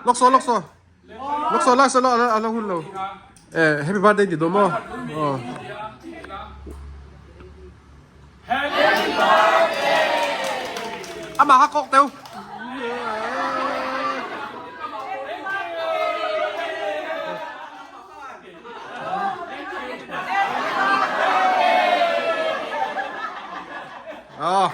Lawk saw lawk saw. Lawk saw lak saw a la hun lo. Eh happy birthday ti dawn maw? Aw. Happy birthday! Amah kha kawk teu. Aw.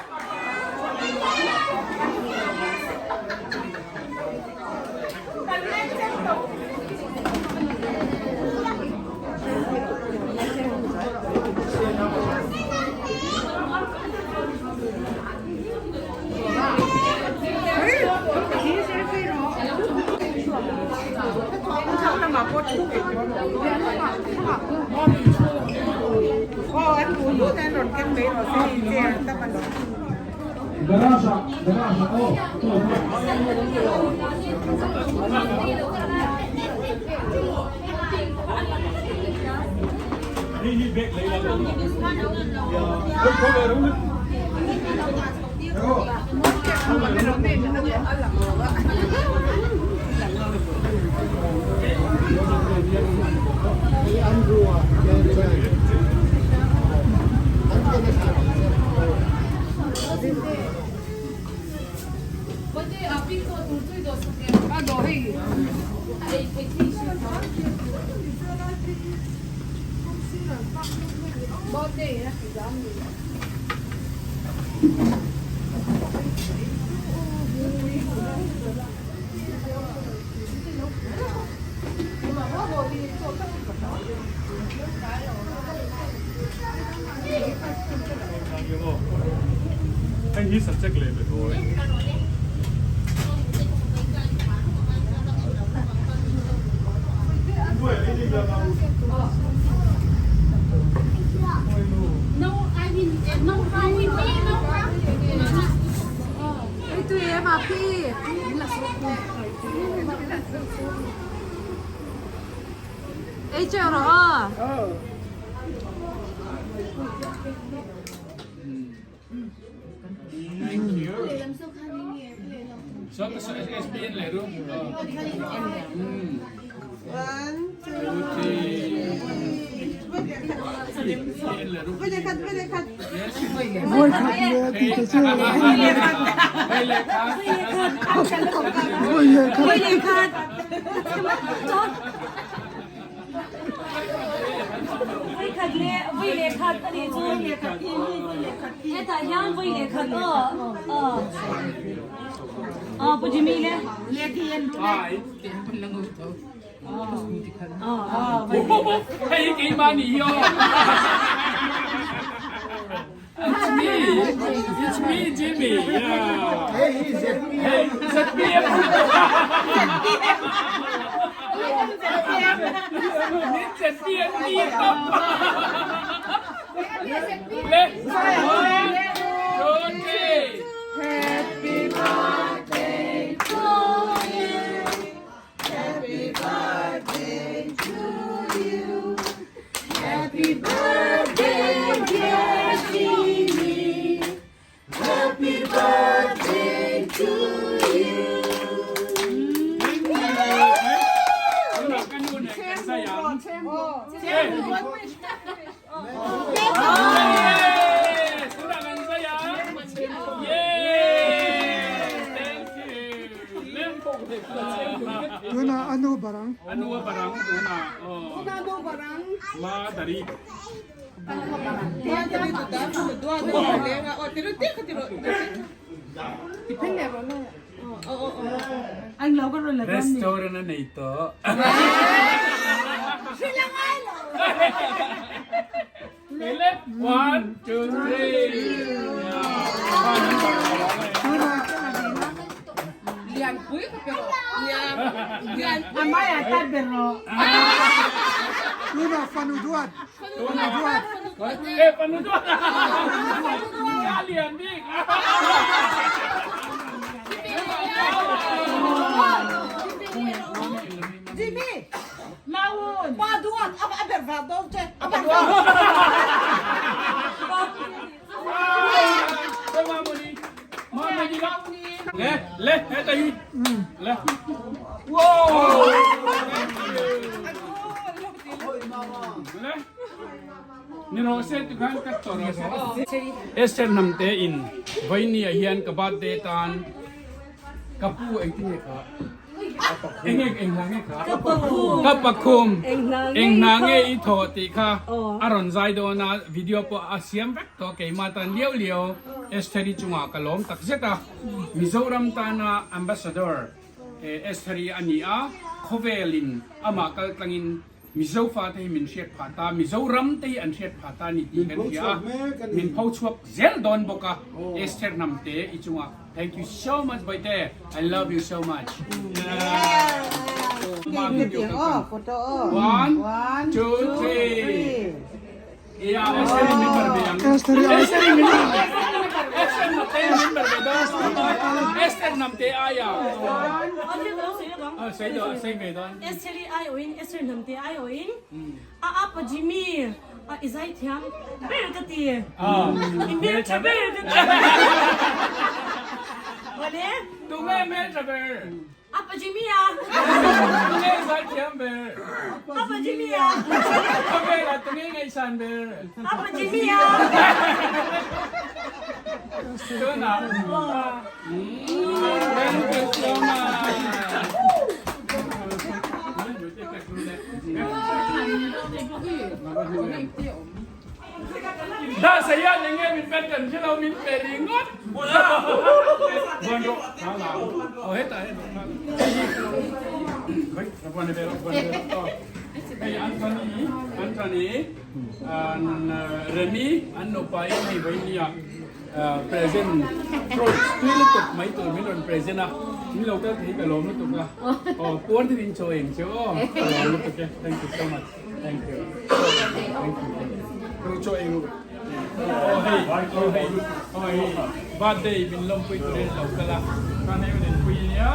Hei hi subject leh ve dawi. Thank you. So, so SBN leh ru. One, two, three. Vawikhat leh vui leh khat a nih chu. Hetah hian vui leh khat aw. Aw. Aw Pu Jimmy le. Hei hi keimah nih hi aw. It's me. It's me, Jimmy. Yeah. Hey, he's ZPM. Hey, ZPM. Min ZPM ni top. Le. One, two, three. Happy birthday to you. Happy birthday to you. Happy birthday, dear Jimmy. Happy birthday to you. Tunah ka nu nen kan zai ang. Tunah kan zai ang. Yay! Thank you. Tuna anu barang. Anu a barang tuna. Oh. Ma dari. Restaurant a nei tawh. One, two, three. Tuna fanu duat. Fanu duat. Eh, fanu duat. Lian bik. Jimmy, pa duat apa aber va do che aber va. Le, le, he ta hi. Le. Wow! Le. Ni rawh se ti khan cut tawh rawh se. Esther hnamte in Vainia hian ka birthday tan ka pu engtin nge kha? Eng nge eng hna nge kha? Ka pakhum eng hna nge i thawh tih kha a rawn zai dawn a, video pawh a siam vek tawh keimah tan liau liau Estheri chungah ka lawm tak zet a, Mizoram tana Ambassador Estheri a ni a, khawvelin amah kaltlangin Mizo fate hi min hriat phah ta, Mizoram te hi an hriat phah ta a ni tih kan hria a, min pho chhuak zel dawn bawk a, Esther Hnamte i chungah thank you so much Bawihte, I love you so much. One, two, three. Iya, Esther i min bar ve ang. Esther i Esther i min Esther Hnamte i min bar ve dawn. Esther Hnamte aia. Sei dawn, sei ve dawn. Esther-i aiawhin, Esther hnamte aiawhin a apa Jimmy a i zai thiam ber ka ti. I hmeltha ber ka ti. Awle. Tunge hmeltha ber? Apa Jimmy a. Tunge zai thiam ber? Apa Jimmy a. Khawvelah tunge ngaihsan ber? Apa Jimmy a. Tunah. Thank you so much. Da saya eng nge min pet kan hrelo min pe ringawt. Buan rawh tha la. Aw hetah hetah tha la. Buan ve rawh buan ve rawh. Hei Anthony Anthony an Remi an nupa in hei vawinia. Present fruits tui lutuk mai tur min rawn present a, min lo kal thei ka lawm lutuk a, aw puar deuh in chaw eng chu aw ka lawm lutuk e, thank you so much, thank you, thank you, thank you, ru chaw ei ru, aw hei, aw hei, aw hei, birthday min lawmpui turin lo kal a, chuan hei rawn inpui ania,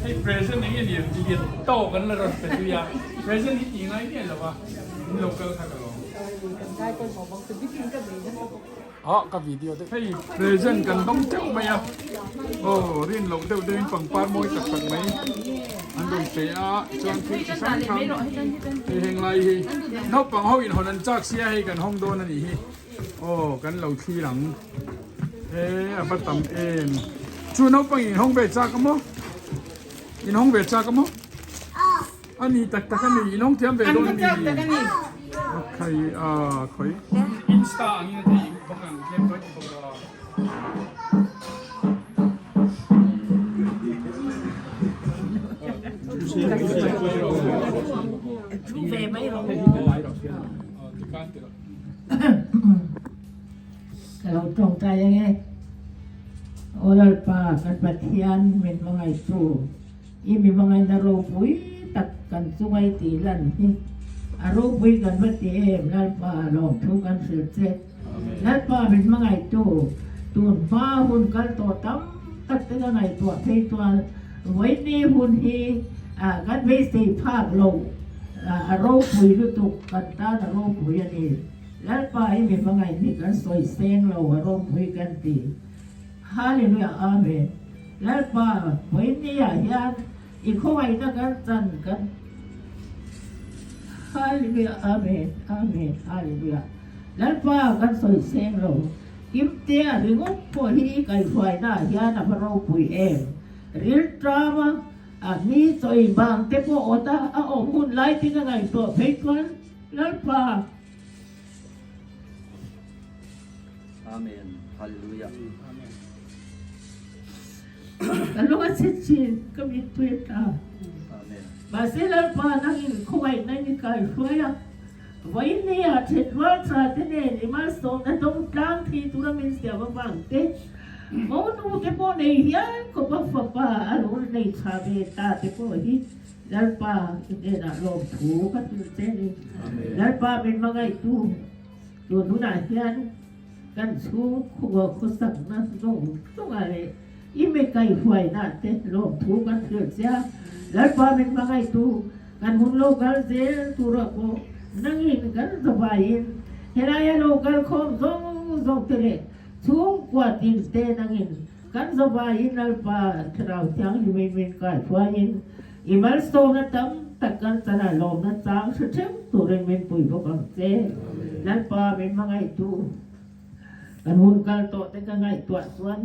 hei present eng nge ni lian tawk an la rawn pe zui a, present hi tih ngai miah lo a, min lo kal kha ka lawm. Ah ka video te hei present kan dawng teuh mai a aw rin loh deuh deuh in pangpar mawi tak tak mai an rawn pe a chuan thil chi hrang hrang hei heng lai hi naupang ho in hawn an chak sia hei kan hawng dawn a nih hi aw kan lo thlir ang e a va tam em chu naupang in hawng ve chak a maw in hawng ve chak a maw A ni tak tak a ni, in awng thiam ve dawn a ni. Khai a khawi. Insta angin a thei bawk ang tlem tawi ti bawk a. Ka lo tawngtai ange. Aw Lalpa kan Pathian min hmangaihtu. I mi hmangaihna ropui tak kan chunga i tih lan hi a ropui kan va ti em Lalpa lawmthu kan hrilh che. Lalpa min hmangaihtu tun hma hun kal tawh tam tak te ka ngaihtuah phei chuan vawiini hun hi kan beisei phak lo a ropui lutuk kan tan a ropui a ni. Lalpa i mi hmangaih hi kan sawi seng lo a ropui kan ti. Hallelujah Amen. Lalpa, vawinia hian i khawngaihna kan chan kan Hallelujah Amen Amen Hallelujah Lalpa kan sawi seng lo Kimtea ringawt pawh hi i kaihruaina ah hian a va ropui em Rilṭama a mi chawi bang te pawh awt a a awm hun lai te ka ngaihtuah phei chuan Lalpa Amen Hallelujah. Ka lung a chhe thin, ka mittui a tla. Mahse Lalpa nangin khawngaihna in i kai hruai a, vawiin ni ah then rual tha te nen i malsawmna dawng tlang thei tura min siam avang te, monu te pawh nei hial khawpa fapa a lo nei tha ve ta te pawh hi Lalpa i hnenah lawmthu ka hrilh che ni. Lalpa min hmangaihtu. Tun hunah hian kan chhungkua khawsakna zawng zawngah leh i mi kaihhuainah te lawmthu kan hrilh che a, Lalpa min hmangaihtu kan hun lo kal zel turah pawh nangin kan zavaiin helaia lo kal khawm zawng zawng te leh chhungkua tin te nangin. Kan zavaiin Lalpa Thlarau Thianghlimin min kaihruaiin i malsawmna tam tak kan chana lawmna chang hre theuh turin min pui bawk ang che. Lalpa min hmangaihtu kan hun kal tawh te ka ngaihtuah chuan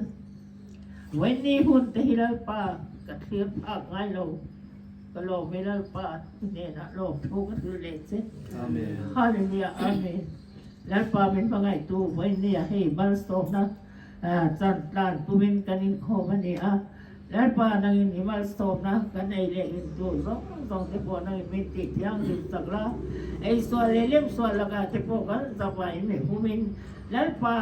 Vawiinni hun te hi Lalpa ka thlir phak ngai lo. Ka lawm e Lalpa hnenah lawmthu ka hrilh leh che. Hallelujah Amen. Lalpa min hmangaihtu vawiinnia hei malsawmna chan tlan tumin kan inkhawm a ni a. Lalpa nangin i malsawmna kan ei leh in tur zawng zawng te pawh nangin min tih thianghlim chak la. Ei sual leh lem sual lakah te pawh kan zavain mi humin Lalpa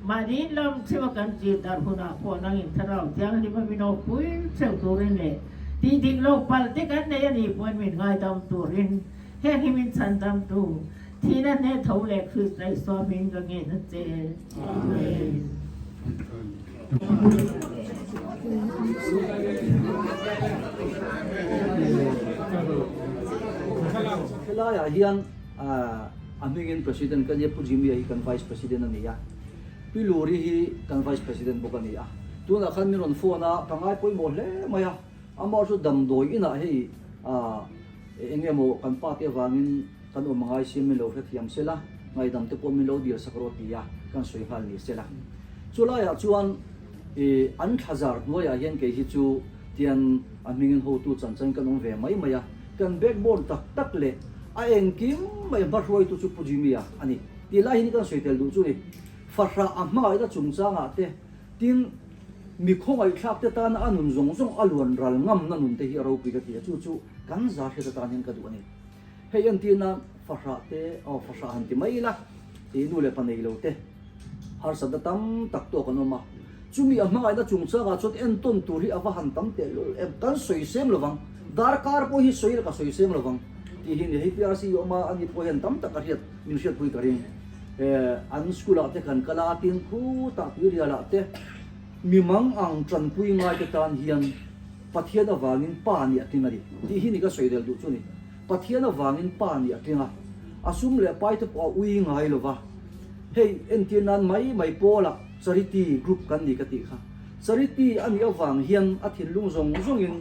mahni lam theuha kan tir dar hunah pawh nangin thlarau thianghlima min awmpui theuh turin leh tih dik loh palh te kan nei a nih pawhin min ngaidam turin heng hi min chhandam tu thihna hneh tho leh Krista Isua hming ka ngen a che. Amen. Helaiah hian a hmingin President ka nia, Pu Jimmy-a hi kan Vice President a ni a, Pi Luri hi kan Vice President bawk a ni a. Tunah khan min rawn phone a, ka ngai pawimawh hle mai a, amah chu damdawi inah hei eng emaw kan pa te avangin kan awm angai sia min lo hrethiam sela, ngaidam te pawh min lo dil sak rawh ti a kan sawi nghal ni sela. Chulaiah chuan an thlazar hnuaiah hian kei hi chu tian a hmingin hotu chanchan kan awm ve mai mai a, kan backbone tak tak leh a engkim mai hmahruaitu chu Pu Jimmy-a a ni tih lai hi kan sawi tel duh chu ni. Fahrah a hmangaihna chungchangah te tin mi khawngaihthlak te tana a nun zawng zawng a luan ral ngamna nun te hi a ropui ka ti a, chu chu kan za hriat atan hian ka duh a ni. Hei entir nan fahrah te aw fahrah han ti mai ila ih nu leh pa nei lo te harsatna tam tak tawk an awm a, chumi a hmangaihna chungchangah chuan entawn tur hi a va han tam teh lul em, kan sawi sem lovang, darkar pawh hi sawi ila ka sawi sem lovang tih hi ni, hei PRC hi awm a, ani pawh hian tam tak a hriat min hriatpui ka ring, an school ah te kan kal a, tin khutah tuirial ah te mi mang ang tanpui ngai te tan hian Pathian avangin pa nih a tling a ni tih hi ni ka sawi del duh chu ni. Pathian avangin pa nih a tling a, a sum leh pai te pawh a ui ngai lo va. Hei entir nan mai mai pawlah charity group kan ni ka tih kha. Charity a nih avang hian a thinlung zawng zawngin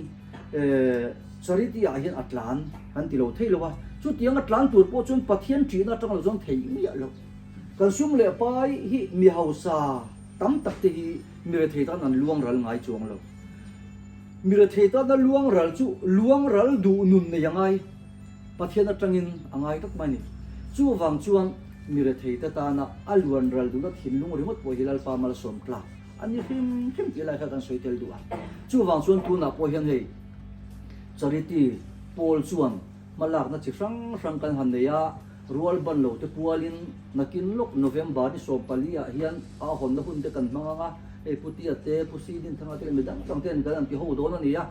charity ah hian a tlan kan ti lo thei lo a. Chutiang a tlan tur pawh chuan Pathian ṭihna atang lo chuan theih miah loh. Kan sum leh pai hi mi hausa tam tak te hi mi rethei tan an luang ral ngai chuang lo. Mi rethei tana luang ral chu luang ral duh nun nei a ngai. Pathian atangin a ngai tlat mai a ni. Chuvang chuan mi rethei te tana a luan ral duhna thinlung ringawt pawh hi Lalpa malsawm tlak a ni hrim hrim tih lai kha kan sawi tel duh a. Chuvang chuan tunah pawh hian hei Charity pawl chuan hmalakna chi hrang hrang kan han nei a, rual ban lo te pualin nakin lawk November ni 14 ah hian a hawnna hun te kan hmang ang a, Hei Pu Tia te, Pu Sidinthanga te leh mi dang dang ten kan han ti ho dawn a ni a,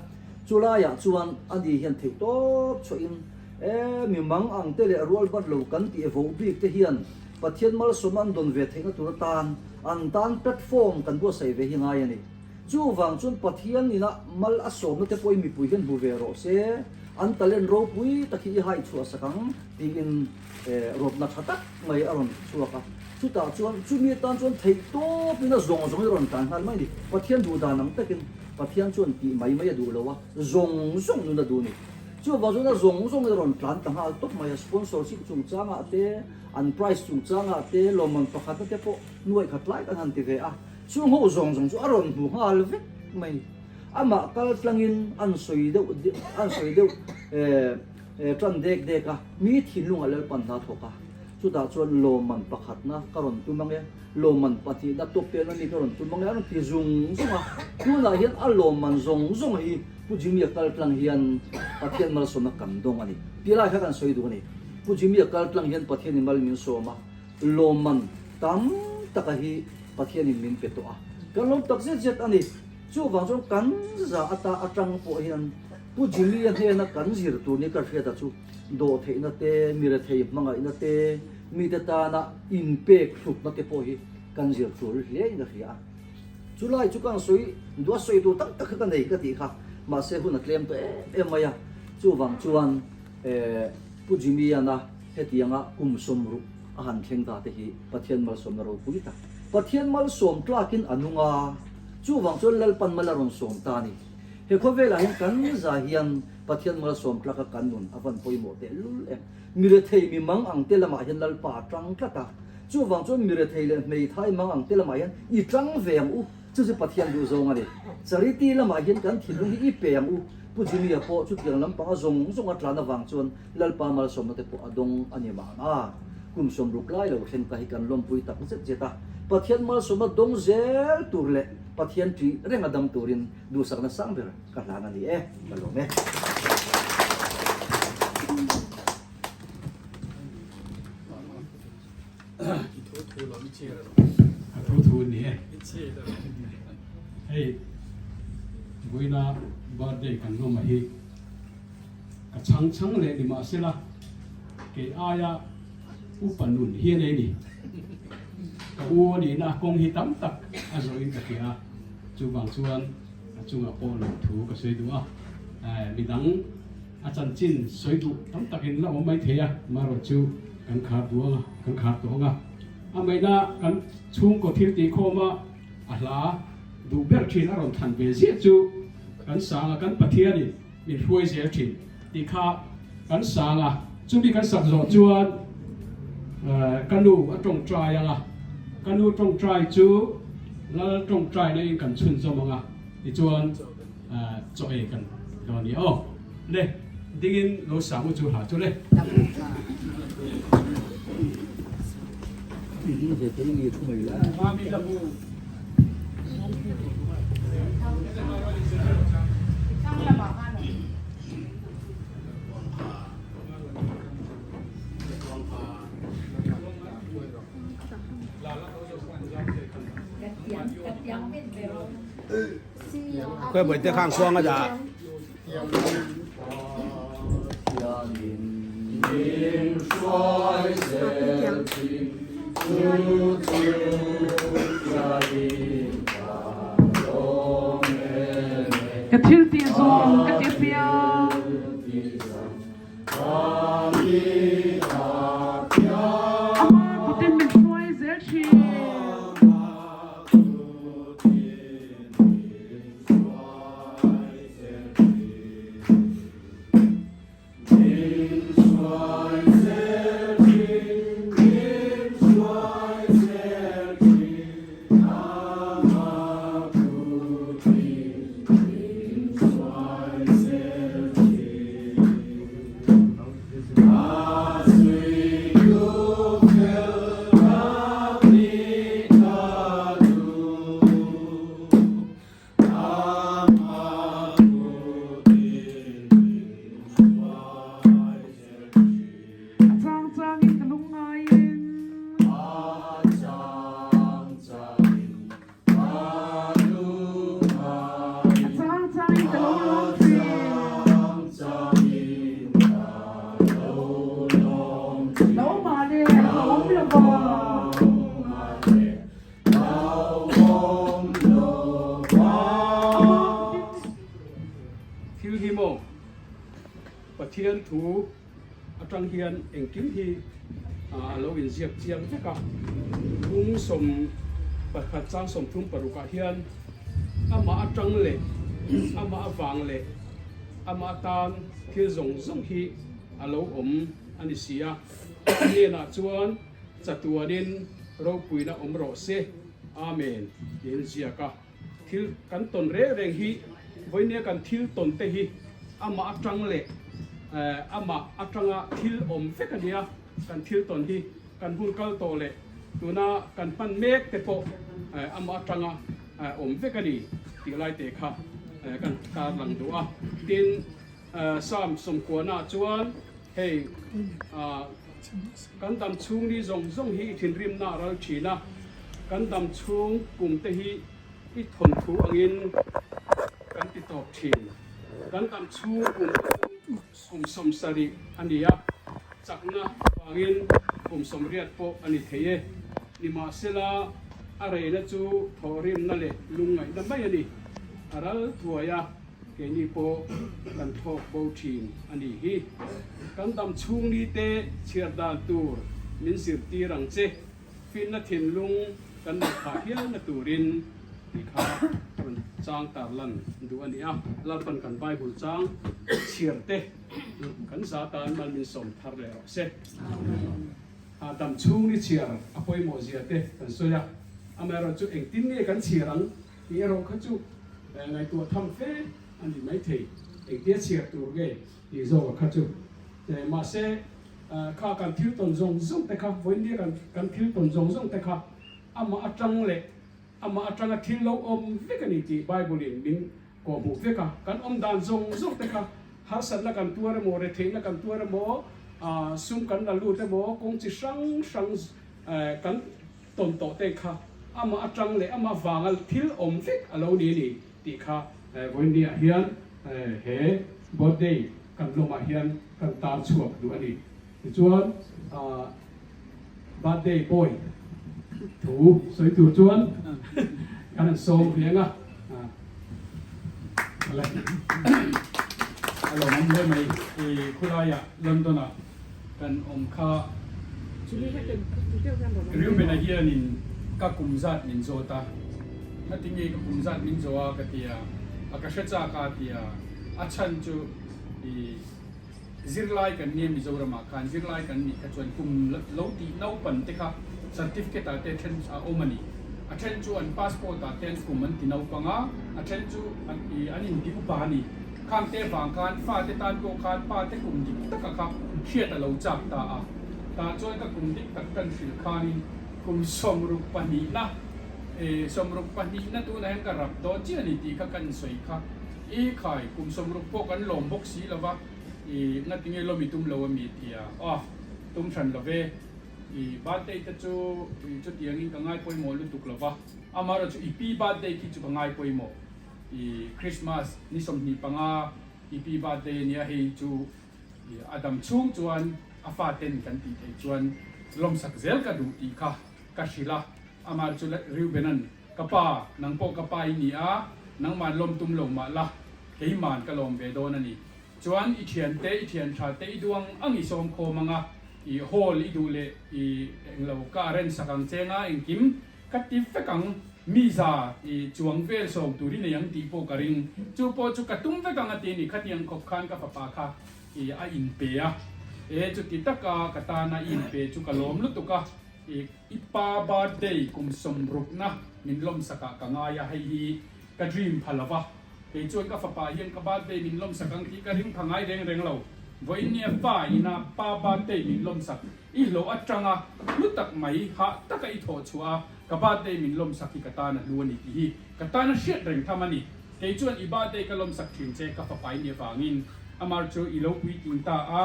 chulaiah chuan a ni hian theih tawp chhuahin e mi mang ang te leh rual ban lo kan tih vo bik te hian Pathian malsawmna an dawn ve theihna tur atan an tan platform kan buatsaih ve hi ngai a ni. Chuvang chuan Pathian ina mal a sawmna te pawhin mipui hian hmu ve rawh se, an talent ropui tak hi i hai chhuah sak ang tiin rawtna tha tak mai a rawn chhuak a, chutah chuan chumi atan chuan theih tawpin a zawng zawng hi a rawn tlan nghal mai a ni. Pathian duh dan ang takin Pathian chuan tih mai mai a duh lo a, zawng zawng nun a duh a ni. Chuvang chuan a zawng zawng hi a rawn tlan ta nghal tawp mai a, sponsorship chungchangah te, an prize chungchangah te, lawmman pakhatna te pawh nuaih khat lai kan han ti ve a, chung ho zawng zawng chu a rawn hmu nghal vek mai. Amah kal tlangin an sawi deuh an sawi deuh eh. Ṭan dek dek a, mi thinlungah Lalpan hna thawk a, chutah chuan lawmman pakhatna ka rawn tum ang e, lawmman pahnihna tawp pelna mi ka rawn tum ang e a rawn ti zung zung a, tunah hian a lawmman zawng zawng hi Pu Jimmy-a kal tlang hian Pathian malsawmna kan dawng a ni tih lai kha kan sawi duh a ni. Pu Jimmy-a kal tlang hian Pathianin mal min sawm a, lawmman tam taka hi Pathianin min pe tawh a, kan lawm tak zet zet a ni. Chuvang chuan kan za ata atang pawh hian Pu Jimmy-a hnena kan zir tur ni ka hriata chu dawhtheihna te, mi rethei hmangaihna te, mite tana inpek hlutna te pawh hi kan zir tur hle in ka hria a. Chulai chu ka sawi duh a sawi tur tam tak kha ka nei ka tih kha, mahse hun a tlem tawh em em mai a. Chuvang chuan Pu Jimmy-ana hetianga kum 60 a han thleng ta te hi Pathian malsawmna ropui tak. Pathian malsawm tlakin a nung a. Chuvang chuan Lalpan mal a rawn sawm ta a ni. He khawvelah hian kan za hian Pathian mal sawm tlaka kan nun a van pawimawh teh lul em. Mi rethei mi mang ang te lamah hian Lalpa a tang tlat a. Chuvang chuan mi rethei leh hmeithai mang ang te lamah hian i tang ve ang u. Chu chu Pathian duh zawng a ni. Charity lamah hian kan thinlung hi i pe ang u. Pu Jimmy-a pawh chutiang lampanga zawng zawng a tlan avang chuan Lalpa malsawmna te pawh a dawng a ni mahna. Kum sawmruk lai lo thleng ta hi kan lawmpui tak zet zet a. Pathian malsawmna dawng zel tur leh Pathian ṭih reng a dam turin duhsakna sang ber ka hlan a ni e. Ka lawm e. A thu thu a ni e. Hei vawiina birthday kan lawm a hi ka chhang chhang leh ni mahsela kei aia upa nun hi a nei ni. Ka u a nihna kawng hi tam tak a zawhin ka hria a, chuvang chuan a chungah pawh lawm thu ka sawi duh a. Midang A chanchin sawi duh tam takin la awm mai thei a, marawh chu kan khar duh ang a, kan khar tawh ang a. A maina kan chhungkaw thil tih khawm a, a hla duh ber thin a rawn thlan ve ziah chu kan sang a, kan Pathianin min hruai zel thin tih kha kan sang a. Chumi kan sak zawh chuan ka nu a tawngtai ang a, ka nu tawngtai chu Lal tawngtaina in kan chhunzawm ang a, tichuan. Chaw ei kan dawn ni aw. Le dingin lo sang u chu ha chu le. Khawi bawihte khang khuang a dah. Ka thil tih zawng ka ti piang. Ama kutin min hruai zel thin. A chang changin ka lungngaiin. A chang changin ka lo lawm thin. Lo mah le a awm lo va. Thil hi maw Pathian thu atang hian engkim hi a lo inziak chiang vek a, phung 11 chang 36 ah hian amah atang leh amah avang leh amah atan thil zawng zawng hi a lo awm a ni si a, a hnenah chuan Chatuanin ropuina awm rawh se. Amen tiin ziak a. Thil kan tawn reng reng hi vawinia kan thil tawn te hi amah atang leh amah atanga thil awm vek a nia. Kan thil tawn hi kan hun kal tawh leh tuna kan hman mek te pawh amah atanga awm vek a ni tih lai te kha kan tarlang duh a. Tin, Psalm sawmkuana chuan hei kan dam chhung ni zawng zawng hi i thinrimna a ral thin a, kan dam chhung kum te hi i thawnthu angin kan ti tawp thin. Kan dam chhung kum te chu kum 70 a ni a, chakna vangin kum 80 pawh a ni thei e. Nimahsela, a reina chu thawhrimna leh lungngaihna mai a ni. A ral thuai a. Keini pawh kan thlawk bo thin a nih hi. Kan dam chhung ni te chhiar dan tur min zirtir ang che. Finna thinlung kan neih phah hialna turin tih kha rawn chang tarlan duh a ni a, Lalpan kan Bible chang chhiar te kan za tan mal min sawm thar leh rawh se. A dam chhung ni chhiar a pawimawh zia te kan sawi a, amaherawh chu engtin nge kan chhiar ang tih erawh kha chu ngaihtuah tham fe a ni maithei, engtia chhiar tur nge tih zawk a kha chu. Mahse kha kan thil tawn zawng zawng te kha, vawiin kan kan thil tawn zawng zawng te kha amah atang leh Amah atanga thil lo awm vek a ni tih Bible-in min kawhhmuh vek a. Kan awm dan zawng zawng te kha harsatna kan tuar emaw, retheihna kan tuar emaw, sum kan la lut emaw, kawng chi hrang hrang kan tawn tawh te kha amah atang leh amah vanga thil awm vek a lo ni a ni tih kha vawiinniah hian he birthday kan lawmah hian kan tar chhuak duh a ni. Tichuan, Birthday boy thu sawi tur chuan kan han sawm reng a. A lo awm hle mai i khulaiah London-ah kan awm kha. Reuben-a hianin ka kum zat min zawt a, ngatinge ka kum zat min zawh a ka ti a, a ka hre chak a ti a, a chhan chu i. Zirlai kan nia Mizoramah khan zirlai kan nih kha chuan kum lo tih naupan te kha certificate ah te then a awm a ni. A then chu an passport ah te an kum an ti naupang a, a then chu an i an inti upa a ni. Khang te vang khan fa te tan pawh khan pa te kum dik taka kha hriat a lo chak ta a. Tah chuan ka kum dik tak kan hrilh khanin kum 62 na e 62 na tunah hian ka rap dawn chiah a ni tih kha kan sawi kha. I khai, kum 60 pawh kan lawm bawk si lo va, i ngati nge lawm i tum lo a mi ti a, aw tum hran lo ve, i birthday te chu i chutiangin ka ngai pawimawh lutuk lo va, amaherawhchu i pi birthday khi chu ka ngai pawimawh, i Christmas ni 25 i pi birthday a nia hei chu i a dam chhung chuan a faten kan tih theih chuan lawmsak zel ka duh tih kha ka hrilh a, amaherawhchu Reuben-a'n Ka pa, nang pawh ka pa i ni a, nangman lawm tum lo mah la, keiman ka lawm ve dawn a ni. Chuan i thiante, i thiantha te i duh ang ang i sawm khawm ang a, i hall i duh leh i englo ka arrange sak ang che nga engkim ka ti vek ang, mi za i chuang vel sawm tur i nei ang tih pawh ka ring, chu pawh chu ka tum vek ang a ti a ni, khatiang khawp khan ka fapa kha i a inpe a, e chuti taka ka tana i inpe chu ka lawm lutuk a, i. I pa birthday kum 60 na min lawmsak ah ka ngai a, hei hi ka dream pha lo va, kei chuan ka fapa hian ka birthday min lawmsak ang tih ka ring pha ngai reng reng lo. Vawiin nia fa ina pa birthday min lawmsak i hlawh atanga hlu tak mai hah taka i thawh chhuah a, ka birthday min lawmsak hi ka tan a hlu a ni tih hi ka tan a hriat reng tham a ni. Kei chuan i birthday ka lawmsak thin che ka fapa i nih avangin amar chu i lo puitling ta a.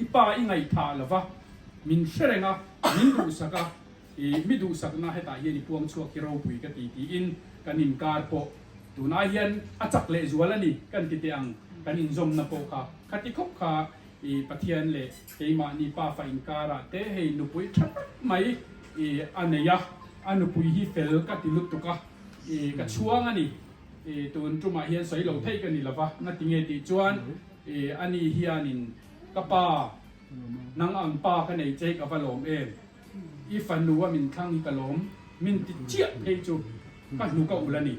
I pa i ngaihthah lo va, min hre reng a, min duhsak a, i mi duhsakna hetah hian i puang chhuak hi ropui ka ti tiin kan inkar pawh tunah hian a chak leh zual a ni kan ti teh ang, kan inzawmna pawh kha khati khawp kha i Pathian leh keimahni pafa inkarah te hei nupui tha tak mai i a nei a, a nupui hi fel ka ti lutuk a, i ka chhuang a ni, i tun tumah hian sawi lo theih ka ni lo va, ngatinge tih chuan. E, ani hianin ka pa, nang ang pa ka nei che hi ka va lawm em? I fanu a min thlang hi ka lawm, min ti chiah phei chu ka hnu ka ulh a ni.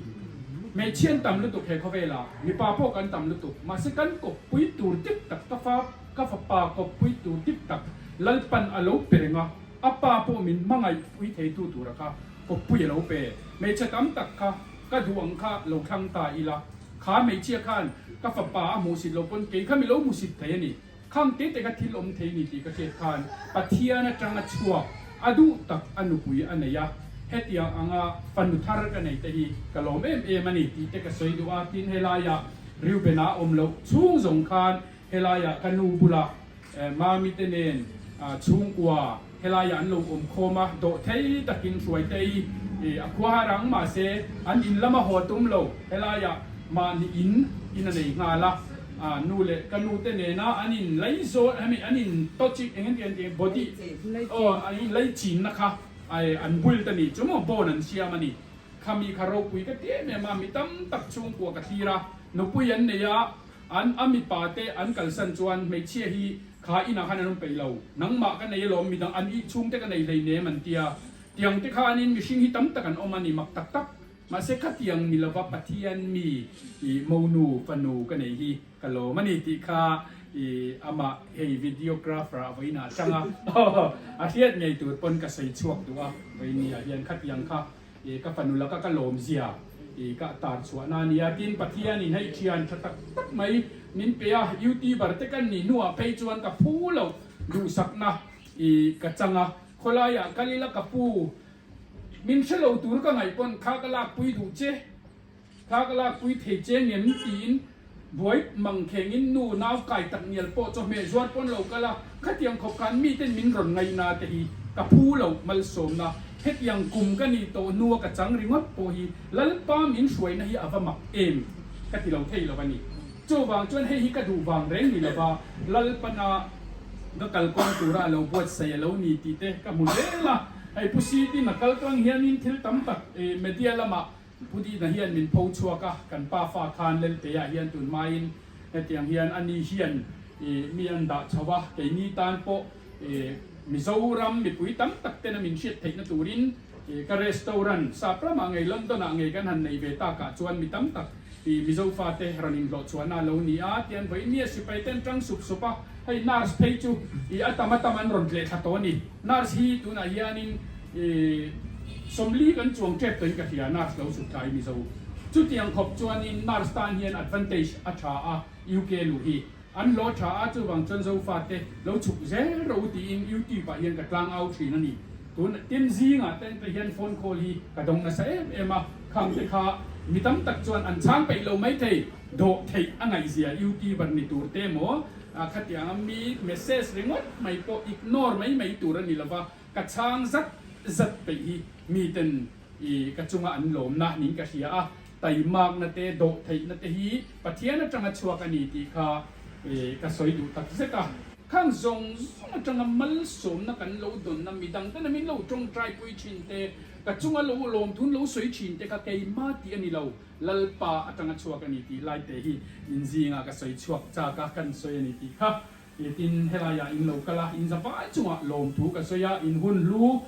Hmeichhia an tam lutuk he khawvelah, mipa pawh kan tam lutuk, mahse kan kawppui tur dik tak, ka fa, ka fapa kawppui tur dik tak Lalpan a lo pe reng a, a pa pawh min hmangaih pui theitu tura kha kawppui a lo pe. Hmeichhe tam tak kha ka duh ang kha lo thlang ta ila. Kha hmeichhia khan ka fapa a hmuhsit lo pawn kei kha mi lo hmuhsit thei a ni. Khang te te kha thil awm thei ni tih ka hriat khan Pathian atanga chhuak a duh tak a nupui a nei a, hetiang anga fanu thar ka nei te hi ka lawm em em a ni tih te ka sawi duh a, tin helaiah Reuben-a awm loh chhung zawng khan helaiah ka nu bulah Mami te nen chhungkua helaiah an lo awm khawm a, dawh thei takin Hruaitei a khua har ang mahse an in lama haw tum lo, helaiah mahni in in a nei nghal a, nu leh ka nu te nena an in lei zawn hemi an in touch eng eng eng body aw an in lei chinna kha an build a ni chu maw bone an siam a ni, khami kha ropui ka ti em em a, mi tam tak chhungkua ka thlir a, nupui an nei a. An a mipa te an kalsan chuan hmeichhia hi kha inah khan an awm peih lo. Nangmah ka nei alawm, midang an ih chhung te ka nei hleinem an tia. Tiang te khanin mihring hi tam tak an awm a ni mak tak tak. Mahse khatiang ni lova Pathian mi i monu fanu ka nei hi ka lawm a ni tih kha i amah hei videographer ah vawiin ah tang a, a hriat ngei tur pawn ka sawi chhuak duh a, vawiin ah hian khatiang kha i ka fanu laka ka lawm zia i ka tar chhuahna a nia. Tin, Pathianin hei thian tha tak tak mai min pe a, YouTuber te kan nih hnuah phei chuan ka phu loh duhsakna i ka chang a, khawlaiah kal ila ka pu min hre lo tur ka ngaih pawn kha ka lakpui duh che, kha ka lakpui thei che ngem tiin buai mangkhengin nu nau kai tak ngial pawh chawhmeh zuar pawn lo kal a, khatiang khawp khan miten min rawn ngaina te hi ka phu lo malsawmna hetiang kum ka nih tawh hnua ka chang ringawt pawh hi Lalpa min hruaina hi a va mak em ka ti lo thei lo a ni. Chuvang chuan hei hi ka duh vang reng ni lova Lalpana ka kalkawng tura a lo buatsaih a lo ni tih te ka hmu zel a, hei Pu Sitin a kal tlang hianin thil tam tak media lamah Pu Dina hian min pho chhuak a, kan pa fa khan Lelteia hian tun hmain hetiang hian ani hian mi an dah chho a, keini tan pawh Mizoram mipui tam tak tena min hriat theihna turin ka restaurant sap ramah ngei London ah ngei kan han nei ve takah chuan mi tam tak Mizo fate rawn inhlawh chhuahna a lo ni a, tian vawiin mi a sipai ten tang sup sup a, hei nurse phei chu a tam a tam an rawn tleh thla tawh a ni. Nurse hi tunah hianin 40 kan chuang tep tawhin ka hria nurse lo chhuk tlai Mizo. Chutiang khawp chuanin nurse tan hian advantage a tha a UK luh hi. An hlawh tha a chuvang chuan Zofate lo chhuk zel rawh u tiin YouTube ah hian ka tlang au thin a ni. Tun tin zingah te te hian phone call hi ka dawng nasa em em a, khang te kha mi tam tak chuan an chhang peih lo maithei, dawh theih a ngaihzia YouTuber ni tur te emaw khatianga mi message ringawt mai pawh ignore mai mai tur a ni lova, ka chhang zat zat peih hi miten i ka chunga an lawmna niin ka hria a, taimakna te, dawhtheihna te hi Pathian atanga chhuak a ni tih kha ka sawi duh tak zet a. Khang zawng zawng atanga malsawmna kan lo dawnna midang ten a min lo tawngtaipui thin te, ka chunga lo lawmthun lo sawi thin te kha keimah tih a ni lo, Lalpa atanga chhuak a ni tih lai te hi inzingah ka sawi chhuak chak a, kan sawi a ni tih kha. Tin, helaiah in lo kal a, in zavai chungah lawmthu ka sawi a, in hun hlu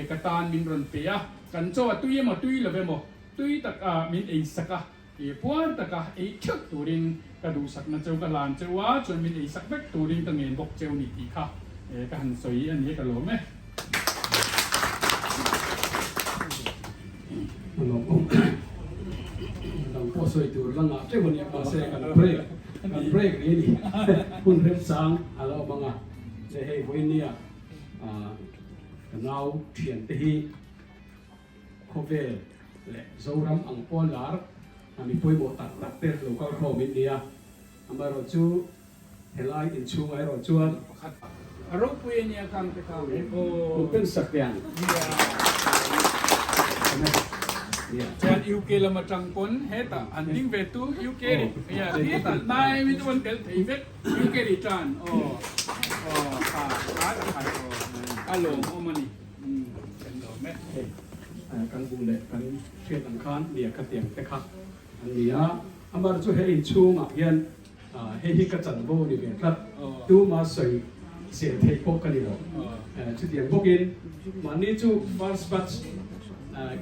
ka tan min rawn pe a, kan chaw a tui emaw tui lo emaw, tui tak a min ei sak a, puar taka ei theuh turin ka duhsakna cheu ka hlan cheu a, chuan min ei sak vek turin ka ngen bawk cheu ni tih kha ka han sawi a ni ka lawm e. A lawmawm dang pawh sawi tur la ngah teuh a nia mahse kan break kan break rih a ni hun remchang a la awm ang a che hei vawiin nia ka nau thian te hi khawvel leh Zoram ang pawh lar a mi pawimawh tak tak te lo kal khawm in nia amaherawhchu Helai inchhungah erawh chuan pakhat a ropui a nia kang te kha aw. Kut pen sak teh ang. Chuan UK lam atang pawn hetah an ding ve tu UK ri ya hetah nai mi chu an tel thei vek UK ri tan aw aw kha kha ta khai aw a lawm awm a ni kan lawm e. Hei kan bu leh kan hriat ang khan nia khatiang te kha an ni a, amar chu he inchhungah hian Hei hi ka chanvo a ni ve tlat, tuma sawi sel theih pawh ka ni lo. Chutiang bawkin mahni chu first batch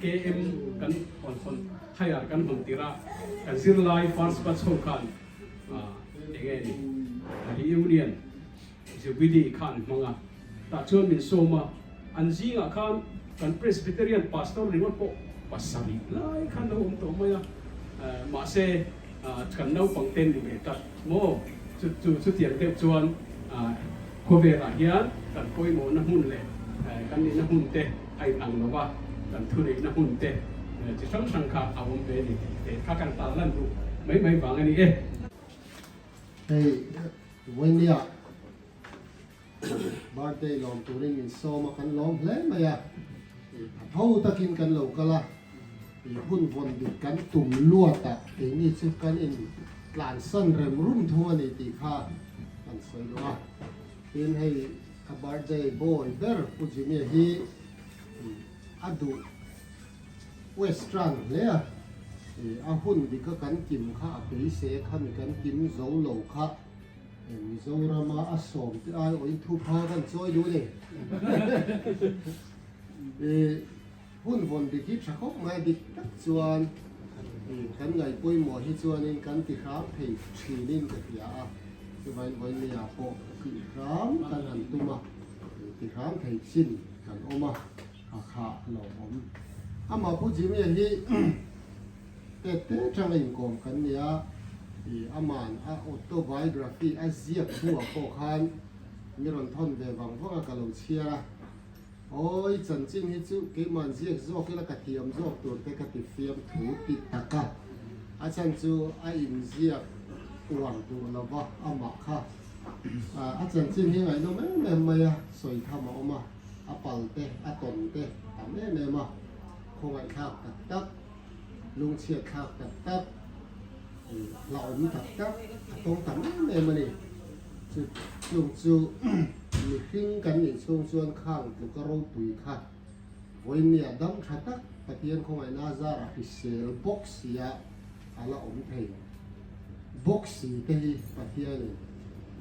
KM kan hawn hawn higher kan hawn tirh a, kan zirlai first batch ho khan enge ni reunion Jubilee kha an hmang a, tah chuan min sawm a, an zingah khan kan Presbyterian Pastor ringawt pawh pasarih lai khan lo awm tawh mai a, mahse kan naupang te ni ve tlat maw? Chu chu chutiang deuh chuan khawvelah hian kan pawimawhna hmun leh kan nihna hmun te a inang lo va, kan thuneihna hmun te chi hrang hrang kha a awm ve a ni tih te kha kan tarlan duh mai mai vang a ni e. Hei Vawinia birthday lawm turin min sawm a, kan lawm hle mai a, a tho takin kan lo kal a, hun vawn dik kan tum luat a, keini chu kan in tlansan rem rum thung a ni tih kha kan sawi duh a, tin hei a birthday boy ber Pu Jimmy hi a duh Western hle a, a hun dika kan kim kha a beisei a, khami kan kim zo lo kha Mizorama a sawm te ai awhin thupha kan chawi duh a ni. Hun vawn dik hi tha khawp mai a, dik tak chuan kan ngaih pawimawh hi chuanin kan ti hram thei thinin ka hria a, chuvangin vawinia pawh tih hram kan han tum a, ti hram thei chin kan awm a, a kha lo awm. Amah Pu Jimmy-a hi tet te tanga inkawm kan ni a, aman a autobiography a ziak hnuah pawh khan mi rawn thawn ve vang vang a ka lo chhiar a. Awi, chanchin hi chu keimahn ziak zawk ila ka thiam zawk tur te ka ti fiam thu ti tak a, a chhan chu a inziak uar duh lo va amah kha a chanchin hi ngaihnawm em em mai a, sawi tham a awm a, a pal te a tawn te tam em em a, khawngaihthlak tak tak, lungchhiat thlak tak tak, hlauhawm tak tak a tawng tam em em a ni. Chu chung chu mihring kan nih chhung chuan khang tluka ropui kha vawinia dam tha tak Pathian khawngaihna zarah hrisel bawk sia a la awm thei. Bawk si te hi Pathianin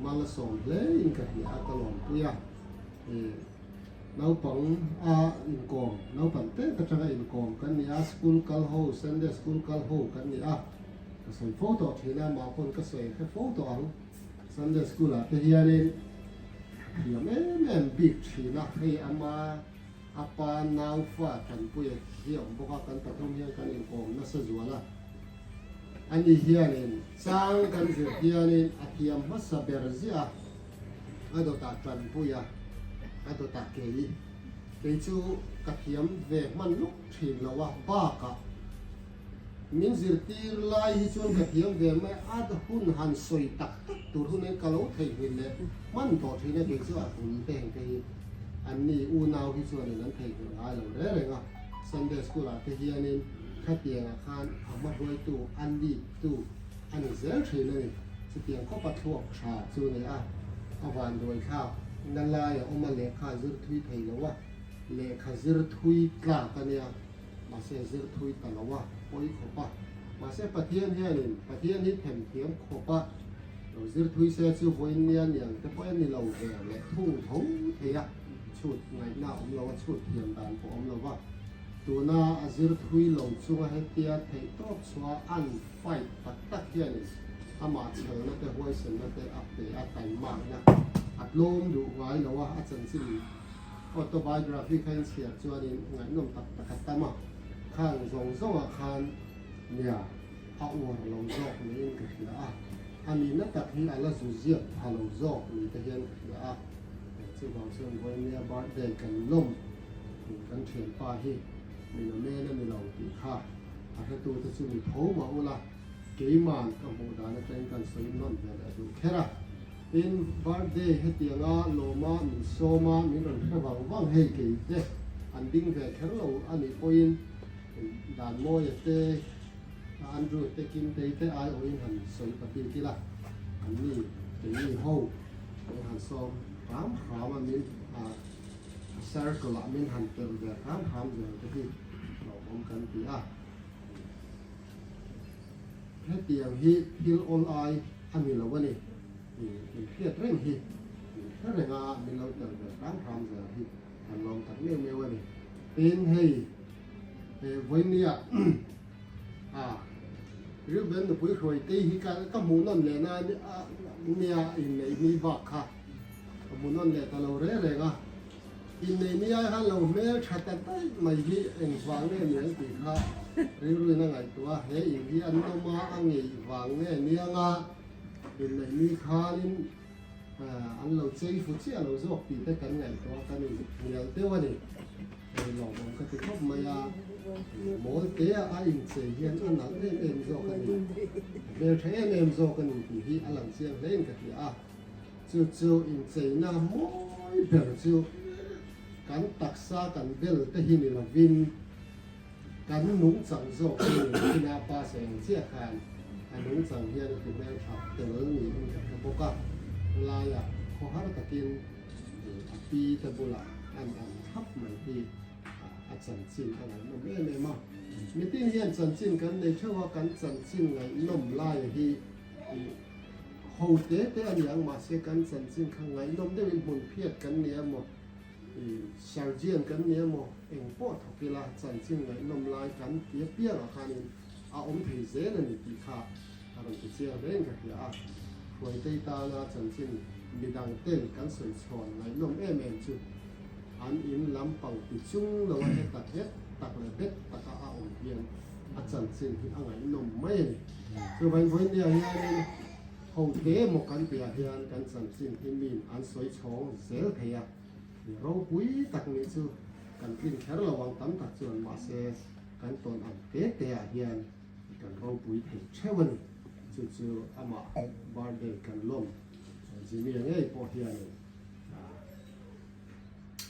mal a sawm hle in ka hria a ka lawmpui a. Naupang a inkawm, naupang te atanga inkawm kan ni a, school kal ho, Sunday school kal ho kan ni a, ka sawi fo tawh thin a, mah pawn ka sawi hre fo tawh ang. Sunday school ah te hianin a thiam em em bik thin a, hei ama a pa nau fa tanpuia hi a awm bawk a, kan pathum hian kan inkawm nasa zual a, ani hianin chang kan zir hianin a thiam hmasa ber ziah a. A dawtah tanpui a, a dawtah kei. Kei chu ka thiam ve hman luk thin lo a, bakah min zirtir lai hi chuan ka thiam ve mai a, hun han sawi tak tak tur hun hian ka lo theihnghilh leh hman tawh thin a, kei chu a bul te heng te hi anni unau hi chuanin an theihnghilh ngai lo reng reng a, Sunday school ah te hianin khatiangah khan a hmahruaitu a lead tu a ni zel thin a ni. Chutiang khawpa thluak tha chu a ni a, a vanduai thlak na lai a awm a, lehkha a zir thui thei lo a, lehkha zir thui tlak a nia, mahse a zir thui ta lo a, pawi khawp a. Mahse Pathian hianin Pathian hi themthiam khawp a, lo zir thui se chu vawiin nia niang te pawh a ni lo ve leh thung tho thei a, chhut ngaihna a awm lo a, chhut thiam dan pawh a awm lo va. Tuna a zir thui lo chunga hetia theihtawp chhuah an Fight tak tak hianin amah chhelna te huaisenna te a pe a, taimakna a tlawm duh ngai lo a, a chanchin autobiography kha in chhiar chuanin ngaihnawm tak tak a tam a, khang zawng zawngah khan nia a uar lo zawk niin ka hria a, a nihna tak hi a la zu ziak pha lo zawk ni te hian ka hria a, chuvang chuan vawinia birthday kan lawm kan thianpa hi min amen a ni lo tih kha. A hretute chu mi tho mah ula, keiman ka hmuh dan atangin kan sawi nawn ve leh duh kher a. Tin, birthday hetianga lawma min sawm a, min rawn hre vang vang hei kei te an ding ve kher lo a nih pawhin Danmawia te, Andrew te, Kimtei te aiawhin han sawi ta bik ila, anni keini ho min han sawm hram hram a, min circle ah min han telh ve hram hram zel te hi. Hlauhawm kan ti a, hetiang hi thil awl ai a ni lo a ni, min hriat reng hi, min hre reng a, min lo tel ve hram hram zel hi kan lawm tak meuh meuh a ni. Tin, hei vawinia a Reuben nupui hruaitei hi ka hmuh nawn leh na nia inneih ni bak kha ka hmuh nawn leh ta lo reng reng a. Innei ni ai khan lo hmel tha ta daih mai hi engvang nge ni ang tih kha rilruin a ngaihtuah a, he in hi an nawm a, a ngeih vang nge niang a, innei ni khanin an lo chei fu chiah lo zawk tih te kan ngaihtuah a, kan inhnial deuh a ni. Hei lawmawm ka ti khawp mai a, mawl te a inchei hian a nalh em em zawk a ni, a hmel tha em em zawk a ni tih hi a lang chiang hlein ka hria a. Chu chu incheina mawi ber chu kan taksa kan bel te hi ni lovin kan nungchang zawk hi ni lovin a pa seng chiah khan a nungchang hian a ti hmeltha tel niin ka hre bawk a, helaiah khawhar takin a pi te bulah an awm thlap mai hi a chanchin a ngaihnawm em em a. Mitin hian chanchin kan nei theuh a, kan chanchin ngaihnawm laia hi Ho te te a ni ang mahse kan chanchin kha ngaihnawm deuhin hmun phiat kan ni emaw Surgeon kan ni emaw eng pawh thawk ila chanchin ngaihnawm lai kan ti apiangah khanin a awm thei zel a ni tih kha a rawn ti chiang reng ka hria a. Hruaitei tana chanchin midang ten kan sawi chhawn ngaihnawm em em chu an in lampang ti chung lo a heta nghet tak leh bet taka a awm hian a chanchin hi a ngaihnawm mai a ni. Chuvain vawinia hianin ho te maw kan tihah hian kan chanchin hi min an sawi chhawng zel thei a, ropui tak nih chu kan tlin kher lo ang tam tak chuan mahse kan tawn ang te te ah hian kan ropui thei theuh a ni. Chu chu amah birthday kan lawm Jimmy-a ngei pawh hianin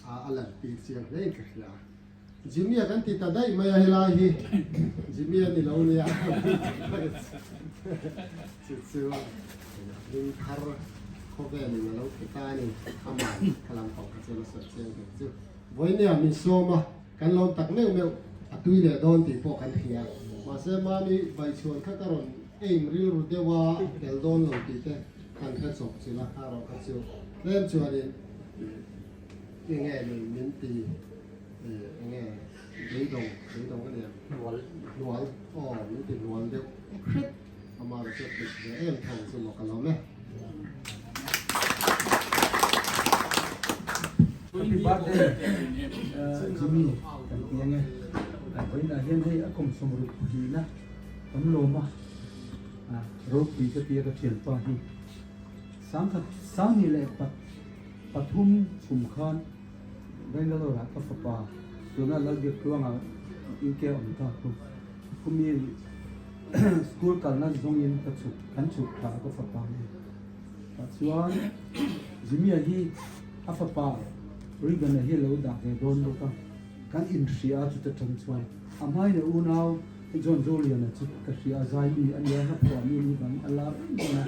a lantir chiang hlein ka hria. Jimmy-a kan ti ta daih mai a helai hi Jimmy-a ni lo nia chu chu hming thar khawvelin a lo pe ta a ni amah khalam pang kha chuan a sawi chiang ber chu vawinia min sawm a kan lawm tak meuh meuh a tui leh dawn tih pawh kan hria mahse mami baichhuan kha ka rawn aim rilru deuh a tel dawn lo tih te kan hre chawp chilh a kha rawh kha chu tlem chuanin Enge ni min ti enge beidawng beidawng a nia hnual hnual aw min ti hnual deuh hrep ama ka chu dik ve em thawng chu maw ka lawm e. Happy birthday Jimmy kan ti ange vawiinah hian hei a kum sawmruk pahnih na kan lawm a ropui ka tia ka thianpa hi sangkhat sangni leh pat Pathum kum khan Bangalore ah ka fapa tuna Lalbiak Tluanga UK a awm ta chu khumi school kalna zawngin ka chhuk kan chhuk thla a ka fapa nen tah chuan Jimmy-a hi a fapa Reagan-a hi a lo dah ve dawn bawk a kan inhria a chuta tang chuan a hmaina unau John Zoliana chu ka hria a zaimi a nia hlaphuah mi ni bang a lar em em a.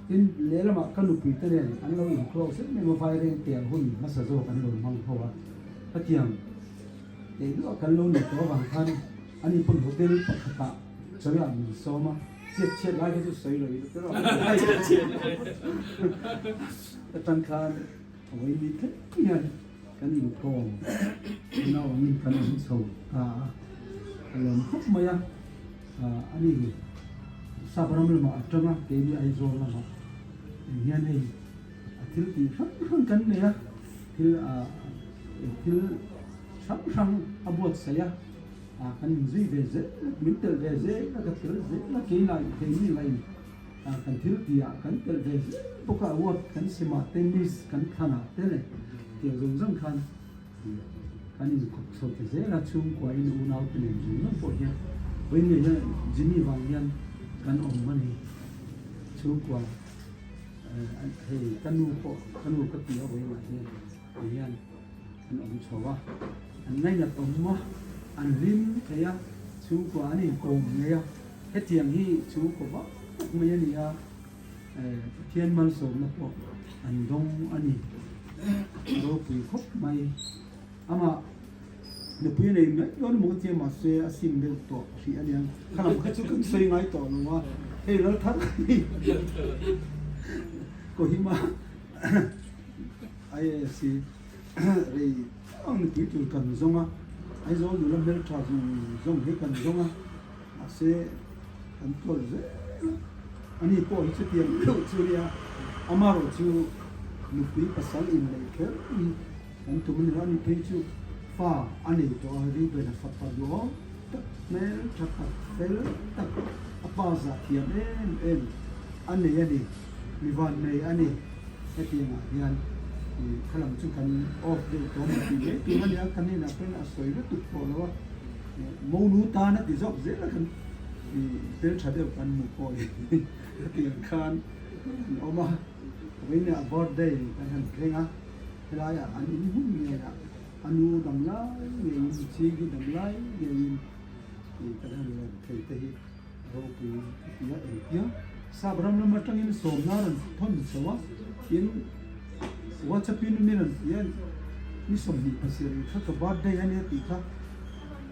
Tin, lehlamah ka nupui te nen an lo in-close em em a, vaireng pian hun hmasa zawk an lo hmang ho a. Hetiang teh duah kan lo nei tawh avang khan ani pawn hotel pakhatah chawiah min sawm a, chiat chhiat lai kha chu sawi lo ila tiraw. Atang khan a vawi thleng hian kan inkawm nau angin kan awm chho ta a, a lawm khawp mai a, ani Sap ram lamah a tang a, keini Aizawl lamah eng hian hei a thil tih hrang hrang kan nei a, thil thil hrang hrang a buatsaih a, kan inzui ve zel a, min telh ve zel a, ka tel zel a, keinah keini lahin kan thil tihah kan telh ve zel bawk a, award kan semah te miss kan thlanah te leh tiang zawng zawng khan kan inkawp chho ta zel a, chhungkua in unau te nen zawng zawng pawh hian vawiin hian Jimmy vang hian kan awm a ni, chhungkua hei ka nu pawh ka nu ka ti a vawiinah hian ti hian an awm chho a, an ngainat awm a, an hlim thei a, chhungkua an inkawm ngei a, hetiang hi chhungkaw vak tak mai a ni a. Pathian malsawmna pawh an dawng a ni. Ropui khawp mai. Amah nupui nei mai dawn emaw ka tia mahse a sim deuh tawh hrih a niang. Kha lam kha chu kan sawi ngai tawh lo a, hei ral thar hi Kohima IAS hi rei ang nupui tur kan zawng a, Aizawl nula hmeltha zawng zawng hi kan zawng a. Mahse, kan tawlh zel a, ani pawh hi chutiang deuh chu nia, amaherawh chu nupui pasal inneih kher hi kan tum a ni lo, ani phei chu fa a nei tawh a, Reuben-a fapa duhawm tak, hmel tha tak, fel tak, a pa zah thiam em em a nei a ni, mi vannei a ni, hetiangah hian kha lam chu kan off deuh tawh a ni tih mai tur a ni a, ka hnenah pawhin a sawi lutuk tawh lo a. Monu tan a ti zawk zel a kan tel tha deuh kan hmuh pawh hi hetiang khan an awm a, vawiin ah birthday kan han thleng a, helaiah an in hmun ngei ah a nu dam lai ngeiin ching hi dam lai ngeiin kan han lawm thei te hi ropui a ti a engtia sap ram lam atangin sawmna rawn thawn chho a tin whatsapp in mi rawn ti a ni 27 kha ka birthday a nia tih kha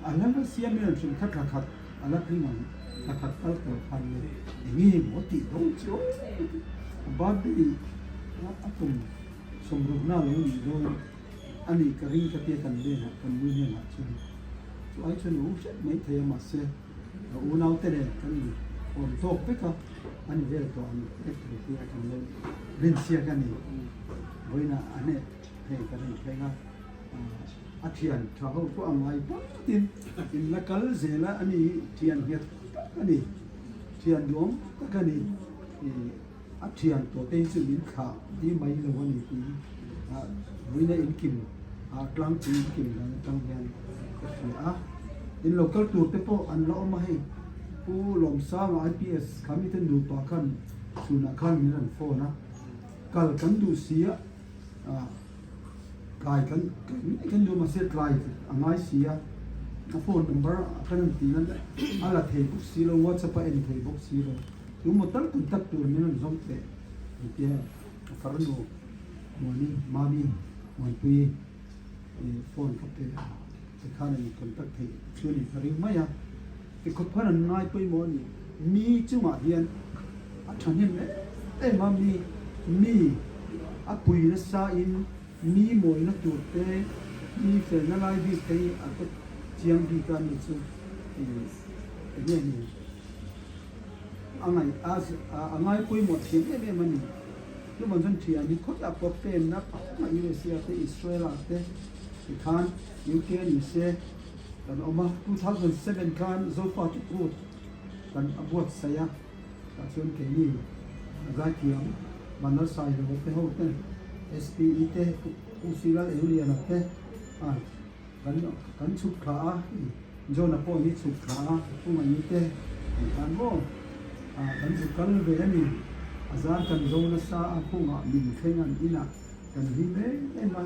a hla la siam mi rawn hrilh kha thla khat a la tling ang thla khat kal tawh khan le enge maw tih dawn chu aw a birthday a kum sawmrukna lo nih dawn. Ani ka ring ka tia kan hnenah kan nu hnenah chuan chu ai chuan a u hret mai thei a mahse a unau te nen kan in awm tawk vek a ani vel tawh ang vek tur hi a kan lo rinchhiak a ni. Vawiinah a hneh hei ka rin thleng a a thian tha ho pawh a ngai patin in la kal zel a ani hi thian nghet tak a ni thian duam tak a ni. A thian tawh te hi chu min thlah ti mai lo a ni tih vuina inkim ah tlangpui inkim dan atang hian ka hria a. In lo kal tur te pawh an la awm a hei Pu Lawmsanga IPS kha mite nupa khan chhunah khan min rawn phone a, kal kan duh si a, tlai kan kan duh mahse tlai a ngai si a, a phone number a khan an tih nan a la thei bawk si lo WhatsApp a en thei bawk si lo. Tu maw tal contact tur min rawn zawng teh an tia ka farnu Muani Mami Muanpuii phone ka pe a tikhan an contact theih chu ni ka ring mai a tikhawp khan an ngai pawimawh a ni mi chungah hian a thahnem em em a mi mi a pui nasa in mi mawina tur te mi felna lai bik te hi a ka chiang bik a ni chu eng nge ni. A ngaih a ngai pawimawh thiam em em a ni. Chuvan chuan thian hi khawih ah pawh penna pakhat USA te Israel ah te tikhan UK ni se kan awm a. 2007 khan Zofa chu kut kan a buatsaih a, tah chuan keini zaithiam Vanlalsailova te ho ten SPE te Pu Silal Euliana te Kan kan chhuk thla a, John-a pawh hi chhuk thla a, Pu Ngaih te an khan maw? Ah, kan zu kal ve a ni. A zar kan zo nasa a, khungah min thleng an inah kan hlim em em a,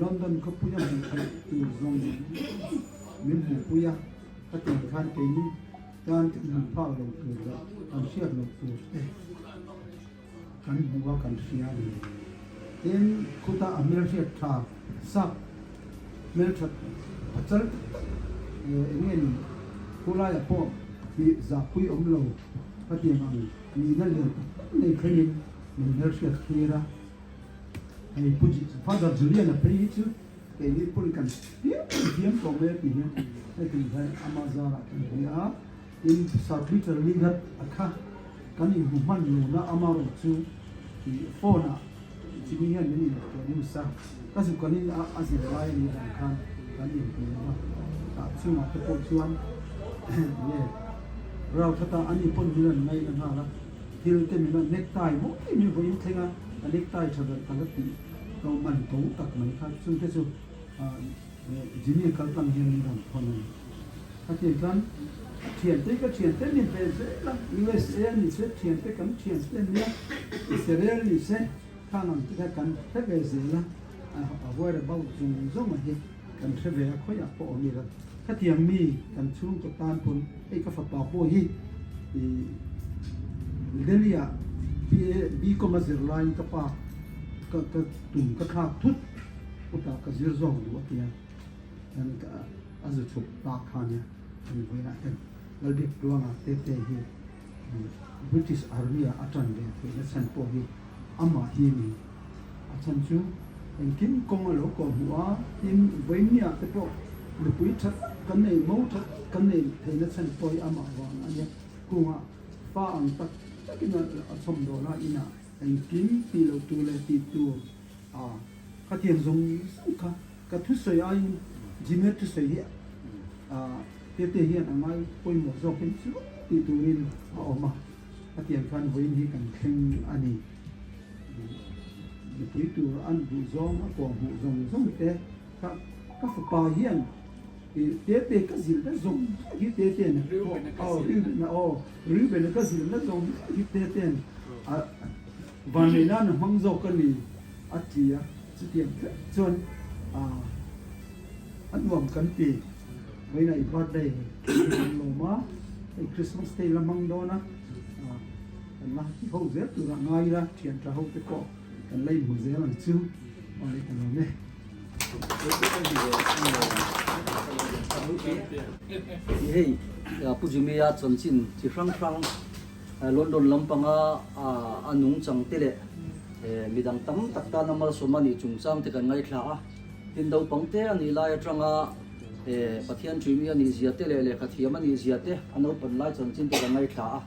London khawpuia hmuh theih tur zawng min hmuhpui a, ka tih khan keini tan kan hmuh phak lo tur leh kan hriat loh tur te kan hmu a kan hria a ni. Tin, khuta a hmelhriat tha sak hmelthat a chal tak tak eng nge ni khulaiah pawh hi zahpui awm lo ka tiang ang nihna lian tak tak nei thlengin min hmelhriat thlir a. Hei Pu Father Julian-a phei hi chu keini pawn kan piang thiam tawh mai a ti hian heti hian ama zarah kan hria a. Tin, Sir Peter Liggett a kha kan inhmu hman luna amarawh chu ih phone ah chimi hian min introduce a, ka zu kan in a a zir lai a nih vang khan kan inhmu lo a, tah chungah te pawh chuan nge rau thata ani pawn min rawn ngaina nghal a, thil te min rawn necktie mawi min vawiin thleng a, ka necktie tha ber ka la tih to man to tak mai kha chungte chu Jimmy kaltlang hian min rawn thawn a ni. Ka tih chuan a thiante ka thiante ni ve zel a, USA a ni se thiante kan thiante a nia, Israel ni se khang ang te kha kan hre ve zel a, a whereabout zawng zawng a hi kan hre ve a khawiah pawh awm ila. Khatiang mi kan chhungkaw tan pawn hei ka fapa pawh hi Delhi ah BA BCom a zir laiin ka pa ka tum ka thlak thut. Putah ka zir zawk duh a tia chuan ka a zu chhuk tak kha nia hemi vawiinah hian Lalbik Tluanga tete hi British Army ah a tan ve theihna chhan pawh hi amah hi a ni. A chhan chu engkim kawng a lo kawh hmuh a, tin vawiinniah te pawh nupui tha tak kan nei, mo tha tak kan nei theihna chhan pawh hi amah vang a nia. Kungah fa ang tak takin a chhawmdawl a, inah engkim tih loh tur leh tih tur A, ka tiang zawng zawng kha ka thusawi aiin Jimmy thusawi hi a tete hian a ngai pawimawh zawkin chu tih turin a awm a, ka tiang khan vawiin hi kan thleng a ni. Mipui tur an duh zawng a kawh hmuh zawng zawng te kha ka fapa hian tete ka zilhna zawng zawng hi tete'n aw Reuben-a aw Reuben-a ka zilhna zawng zawng hi tete'n a Vanlei nana hmang zawk a ni a ti a, chutiang tlat chuan a nuam kan ti. Vawiinah i birthday kan lawm a, hei Christmas te i la hmang dawn a, kan la ti ho zel turah ngai ila, thian tha ho te pawh kan la inhmu zel ang chu, awle ka lawm e. Hei Pu Jimmy-a chanchin chi hrang hrang London lampanga a nungchang te leh midang tam tak tana malsawm a nih chungchang te kan ngaithla a. Tin naupang te a nih lai atanga Pathian ṭuimi a nih zia te leh lehkha thiam a nih zia te a naupan lai chanchin te kan ngaithla a.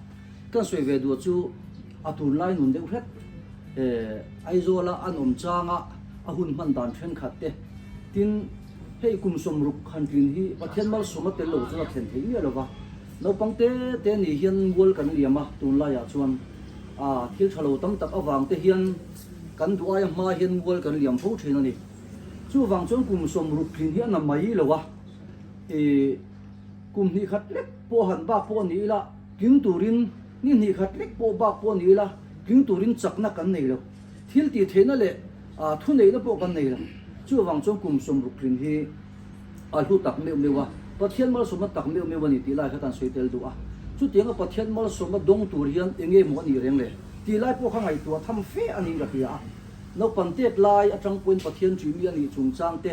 Kan sawi ve duh chu a tunlai nun deuh hret Aizawla an awm changa a hun hman dan thenkhat te tin hei kum sawmruk han tlin hi Pathian malsawm a tel lo chuan a thlen theih miah lo va. Naupang te te nih hian mual kan liam a tunlaiah chuan thil tha lo tam tak avang te hian kan duh aia hma hian mual kan liam fo thin a ni. Chuvang chuan kum 60 tlin hi a na mai lo a, ih kum hnih khat lek pawh han bak pawh a ni ila tling turin ni hnih khat lek pawh bak pawh a ni ila tling turin chakna kan nei lo. Thil tih theihna leh thu neihna pawh kan nei lo. Chuvang chuan kum 60 tlin hi a hlu tak meuh meuh a, Pathian malsawmna tak meuh meuh a ni tih lai kha kan sawi tel duh a. Chutianga Pathian malsawmna dawng tur hian eng nge maw a nih reng le? Tih lai pawh kha ngaihtuah tham fe a niin ka hria a. Naupang tet lai atang pawhin Pathian ṭihmi a nih chungchang te,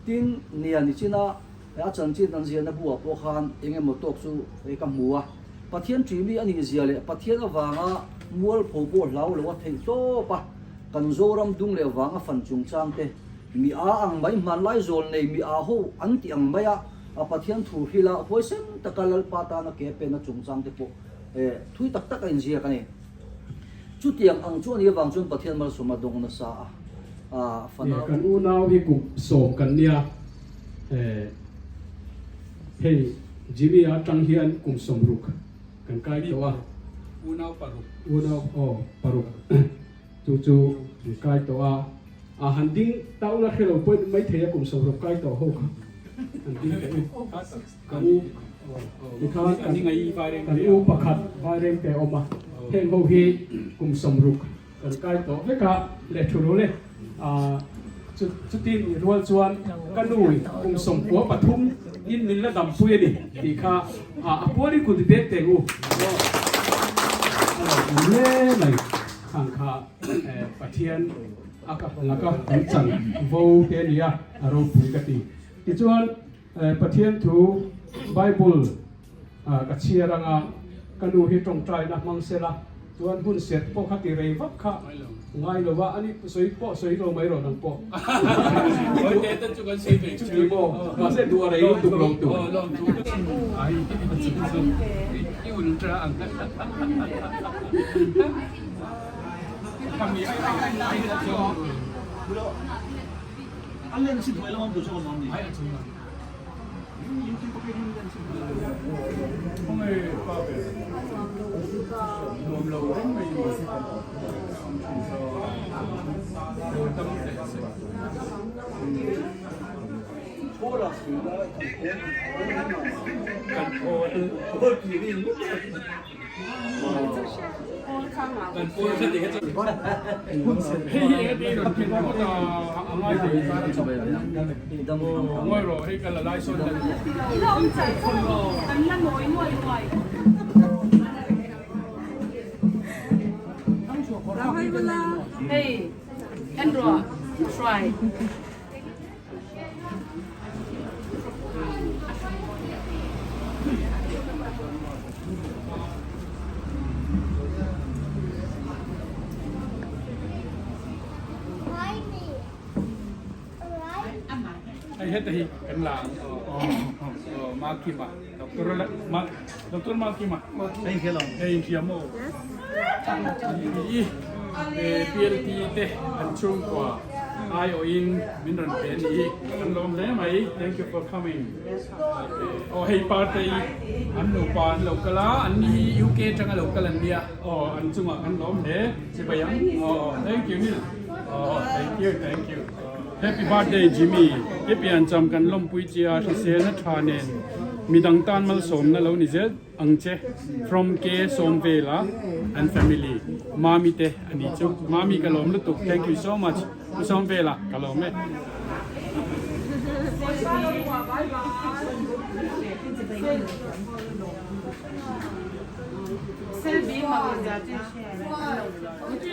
tin, nia ni china a chanchin an ziahna buah pawh khan eng emaw tawk chu ka hmu a. Pathian ṭihmi a nih zia leh Pathian avanga mualpho pawh hlau lo a theih tawp a, kan Zoram dung leh vanga fan chungchang te, mi a ang mai hmanlai zawl nei mi a ho an tih ang mai a, a Pathian thu hrila huaisen taka Lalpa tana ke pena chungchang te pawh thui tak tak a inziak a ni. Chutiang ang chu a nih avang chuan Pathian malsawm a dawng nasa a, a fanau. Kan unau hi kum sawm kan nia, hei Jimmy a atang hian kum 60 kan kai tawh a. Unau paruk. Unau aw paruk chu chu kan kai tawh a, a han ding tau la hrelo pawhin maithei a kum 60 kai tawh ho kha han ding teh u. Ka u tikhan kan u pakhat Vairengte a awm a, heng ho hi kum 60 kan kai tawh vek a, leh thu rul e. Chutin i rual chuan ka nu kum 93 in min la dampui a ni tih kha a pualin kut i pek teng u. A lo awm hle mai khang kha Pathian a laka kan chan vo te a ni a, a ropui ka ti. Tichuan. Pathian thu Bible ka chhiar anga ka nu hi tawngtaina hmang sela chuan hun serh pawh kha ti rei vak kha ngai lo va, ani sawi pawh sawi lo mai rawh nang pawh. Chuti maw? Mahse duh a rei lutuk lo tur. Hei, en rawh, hruai. Hei heta hi kan la ang aw Makima Doctor Ma Doctor Makima hei hei inthiam maw i PLT te an chhungkua aiawhin min rawn pe a ni hi kan lawm hle mai thank you for coming aw hei parte i an nupa an lo kal a an ni hi UK atanga lo kal an nia aw an chungah kan lawm hle chibai ang aw thank you nil aw thank you thank you happy birthday Jimmy i piancham kan lawmpui chia hriselna tha nen midang tan malsawmna lo ni zel. Ang che from K Sawmvela and family Mami te ani chu Mami ka lawm lutuk thank you so much Pu Sawmvela ka lawm e.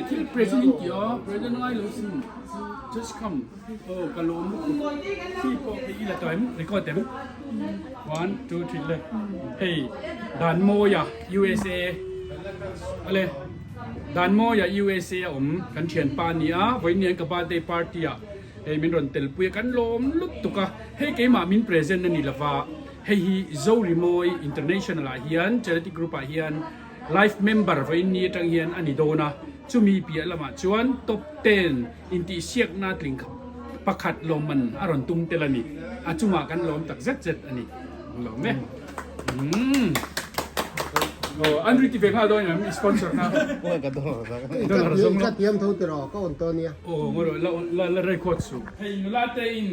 Thil present in tih a present ngai lo sin just come. Aw ka lawm lutuk khi pawh khi i la tawh em record em one two three le hei Danmawia USA ale Danmawia USA a awm kan thianpa a ni a vawiin ni an ka birthday party ah. Hei min rawn telpui a kan lawm lutuk a, hei keimah min present a ni lova, hei hi Zorimawi International ah hian charity group ah hian life member vawiin ni atang hian a ni dawn a, chumi piah lamah chuan top ten intihsiakna tling pakhat lawmman a rawn tum tel a ni, a chungah kan lawm tak zet zet a ni. Lawm e. Umm. Oh, Andrew ti ve nghal dawn em i sponsor kha. Dollar zawng lo. Ka tiam tho tiraw ka on tawh nia. Oh, ngawih la la la record su. Hei nula te in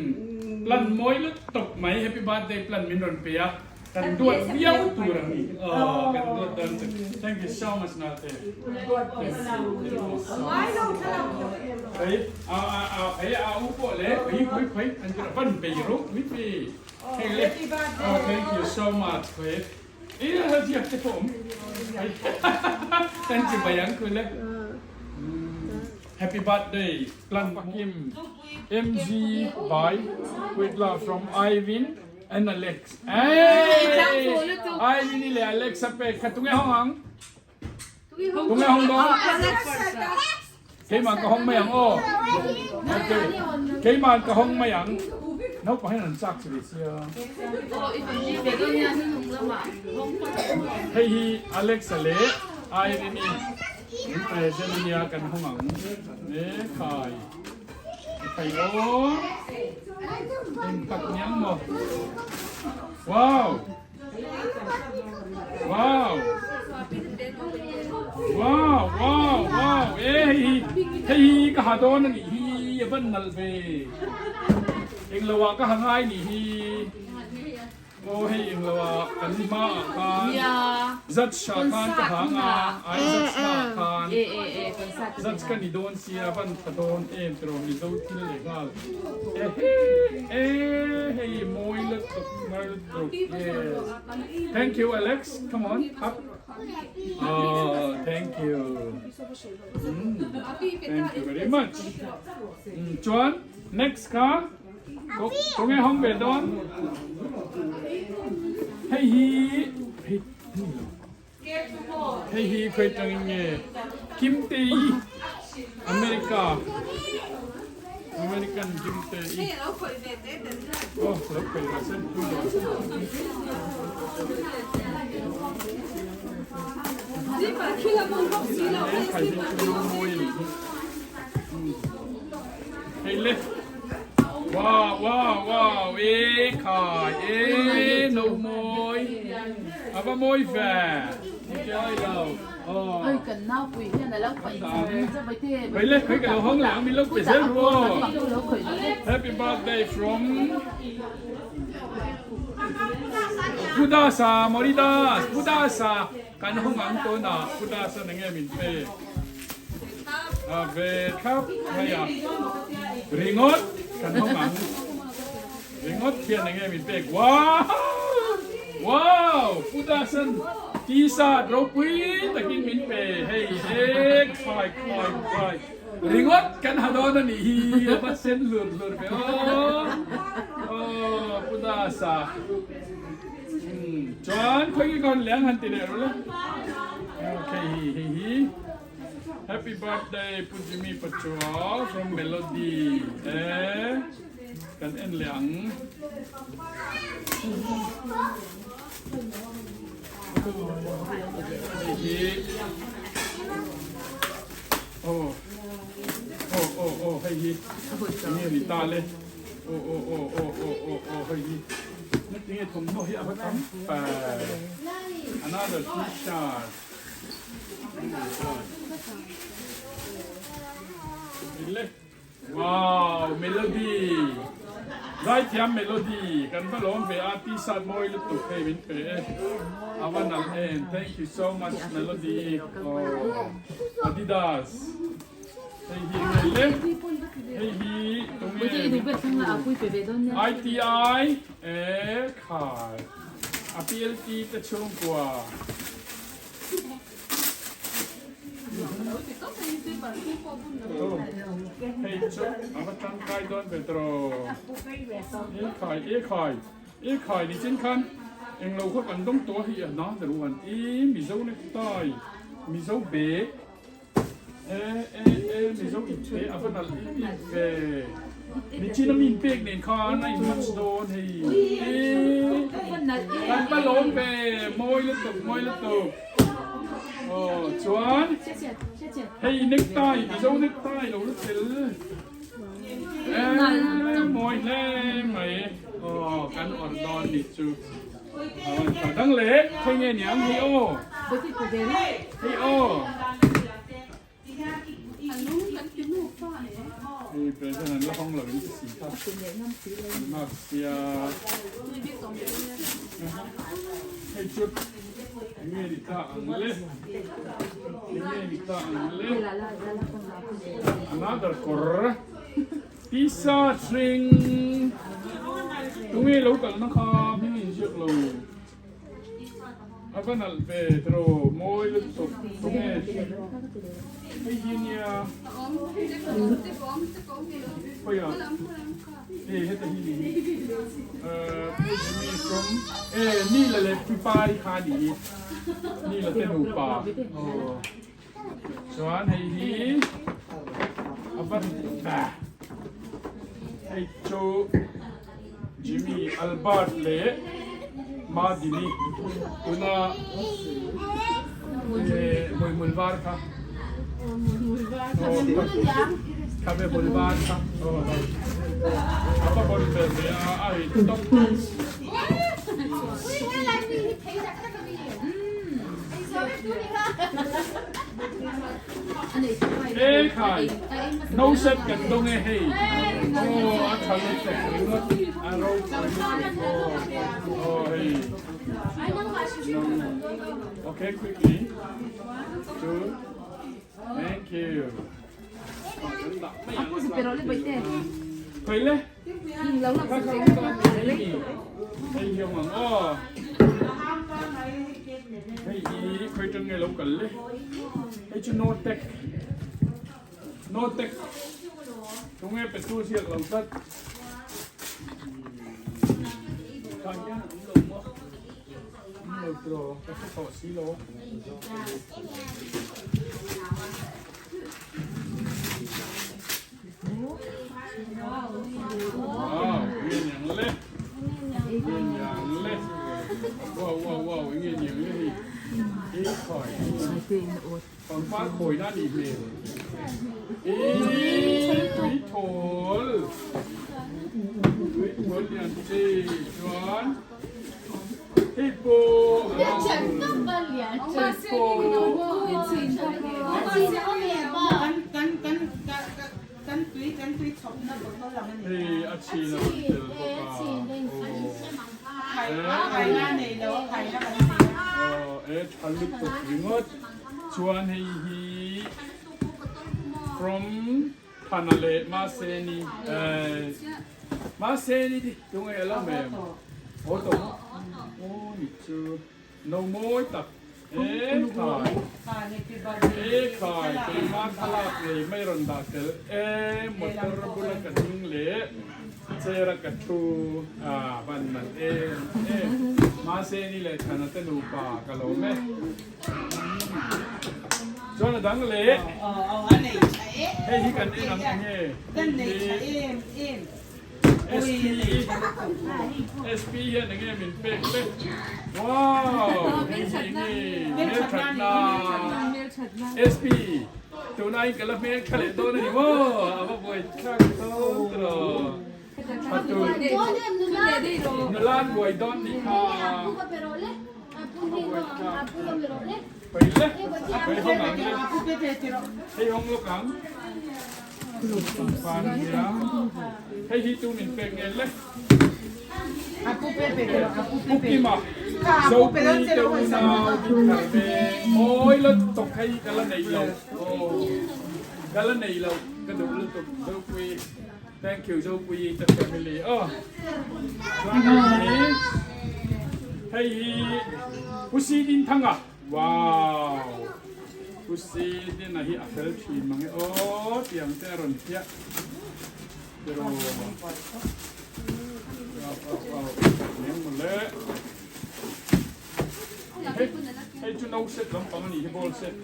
plan mawi lutuk mai happy birthday plan min rawn pe a kan duat viau tur a ni. Oh, kan duat dawn chu. Thank you so much naute. Thank you so much. Hei a a a hei a u pawh le pui pui pui an ti van bei ro pui pui. Hei le oh thank you so much hei i ha ziak te pawh awm kan chi bai ang kule happy birthday plan pakim MG by with love from Ivin and Alex hey Ivin le Alex a pek kha tunge hong ang Tunge hawng dawn? Keimah ka hawng mai ang aw. Okay. Keimah ka hawng mai ang. Naupang hian an chak chu ve sia. Hei hi Alexa leh Irene min present ania kan hawng ang. E khai. Khai aw. Eng tak niang maw. Wow. Wow! Wow! Wow! Wow! E hei hi hei hi ka ha dawn a nih hi a van nalh ve. Englo ah ka ha ngai nih hi. Aw hei englo ah kan hma ah khan judge ah khan ka ha anga ai judge hma ah khan judge ka ni dawn sia a van tha dawn em tiraw Mizo thil leh nghal. Ehe e hei mawi lutuk mar lutuk yes thank you Alex come on up oh thank you mm thank you very much mm chuan next kha ko nge hawng ve dawn hei hi hei Hei hi khawi tangin nge Kimtei America American Kimtei Oh lo khawih ve sen Hei le Wow wow wow e khai e no mawi A va mawi ve Ti lo aw. Oi kan nau pui hian a lo paih chang cha bai te. Bai le khoi ka lo hawng leh ang min lo pe zel ru aw. Happy birthday from Pudasa Moridas Pudasa kan hawng ang tuna Pudasa na nge min pe a ve thlap mai a ringawt kan hawng ang. Ringawt hian enge min pek wow wow Pu Dasan t-shirt ropui takin min pe hei he khai khai khai ringawt kan ha dawn a nih hi a va sen hlur hlur ve aw aw Pu Dasa umm chuan khawi nge ka rawn leng han ti leh rawh le okay hi hei hi happy birthday Pu Jimmy Pachuau from Melody eh. Kan en leh ang. Hei hi aw aw aw aw hei hi enge ni ta le aw aw aw aw aw aw aw hei hi tinge thawmhnaw hi a va tam another t-shirt le. Wow Melody Zaithiam Melody kan va lawm ve a t-shirt mawi lutuk hei min pe e a va nalh em thank you so much Melody oh Adidas hei hi nge le hei hi tunge ITI e khai a PLT te chhungkua. Hei chu a va tangkai dawn ve tawh e khai e khai e khai ni chin khan englo kha kan dawng tawh a hei a na der uan e mizo necktie mizo bag e e e mizo ipte a va nalh em em ve. Nichin a min pek nen khan a in match dawn hei. Kan va lawm ve mawi lutuk mawi lutuk. Aw chuan hei necktie Mizo necktie lo la tel. Eee mawi hle mai. Aw kan awrh dawn nih chu. Aw dang leh khawi nge niang hei aw. Hei aw. Hei present an la hawng lo in ka si kha. An nghak sia. Hei chu enge ni ta ang le. Enge ni ta ang le. Another kawr. Pisa hring. Tunge lo kalna kha hming inziak lo. A va nalh ve tiraw mawi lutuk tunge hei hi nia khawiah hei heta hi ni hi ehh pu Jimmy from eh Nila leh Pipai kha ni hi Nila te nupa aw chuan hei hi a va hei chu. Jimmy Albert leh Madini tuna hmuihmul var kha khabe hmul var kha a va bawn ve ve a a ri tawp. E khai no set kan dawng e hei aw a tha lutuk ringawt a ropui lutuk aw aw hei okay quickly two thank you Khoi le hei hiang ang aw hei hi khoi tan nge lo kal le hei chu no tek no tek tunge pe tu ziak lo tlat tah hian an awm lo maw awm lo tiraw ka hre tawh si lo. Wow, nge niang le. Nge niang le. Wow, wow, wow, nge niang le hi. Hi khoi. Pangpar khoi na ni hmel. E tui thol. Tui thol lian chi chuan. Hei pawh Hei a chhin a rawn tel bawk a aw e tha lutuk ringawt chuan hei hi from Thana leh Mahseni eh Mahseni ti tunge a lo mem aw to aw ni chu no mawi tak e khai e khai keima thlalak ngei mai rawn dah tel e motor bula ka ding leh chair a ka thu a van man em em Mahseni leh Thana te nupa ka lo me. Chuan a dang leh hei hi kan en ang enge SP SP hian enge min pek le wow hei hi enge hmelthatna SP tunah in ka la hmel tha leh dawn a ni maw a va buai thlak dawn tawh Nula an buai dawn nih kha. Pei le, pei hawng ang le. Hei hawng lawk ang. Pangpar nia. Hei hi tu min pek nge le. Pukima. Zopui te unau din thar ve. Mawi la tawk hei ka la nei lo. Ka la nei lo. Ka duh lutuk Zopui. Thank you Zopuii te family aw. Chuan hei hi hei hi Pu Sidin Thanga wow Pu Sidin a hi a fel thin mang e aw tiang te a rawn phiah tiraw wow wow wow eng mawle hei hei chu no set lampang a nih hi ball set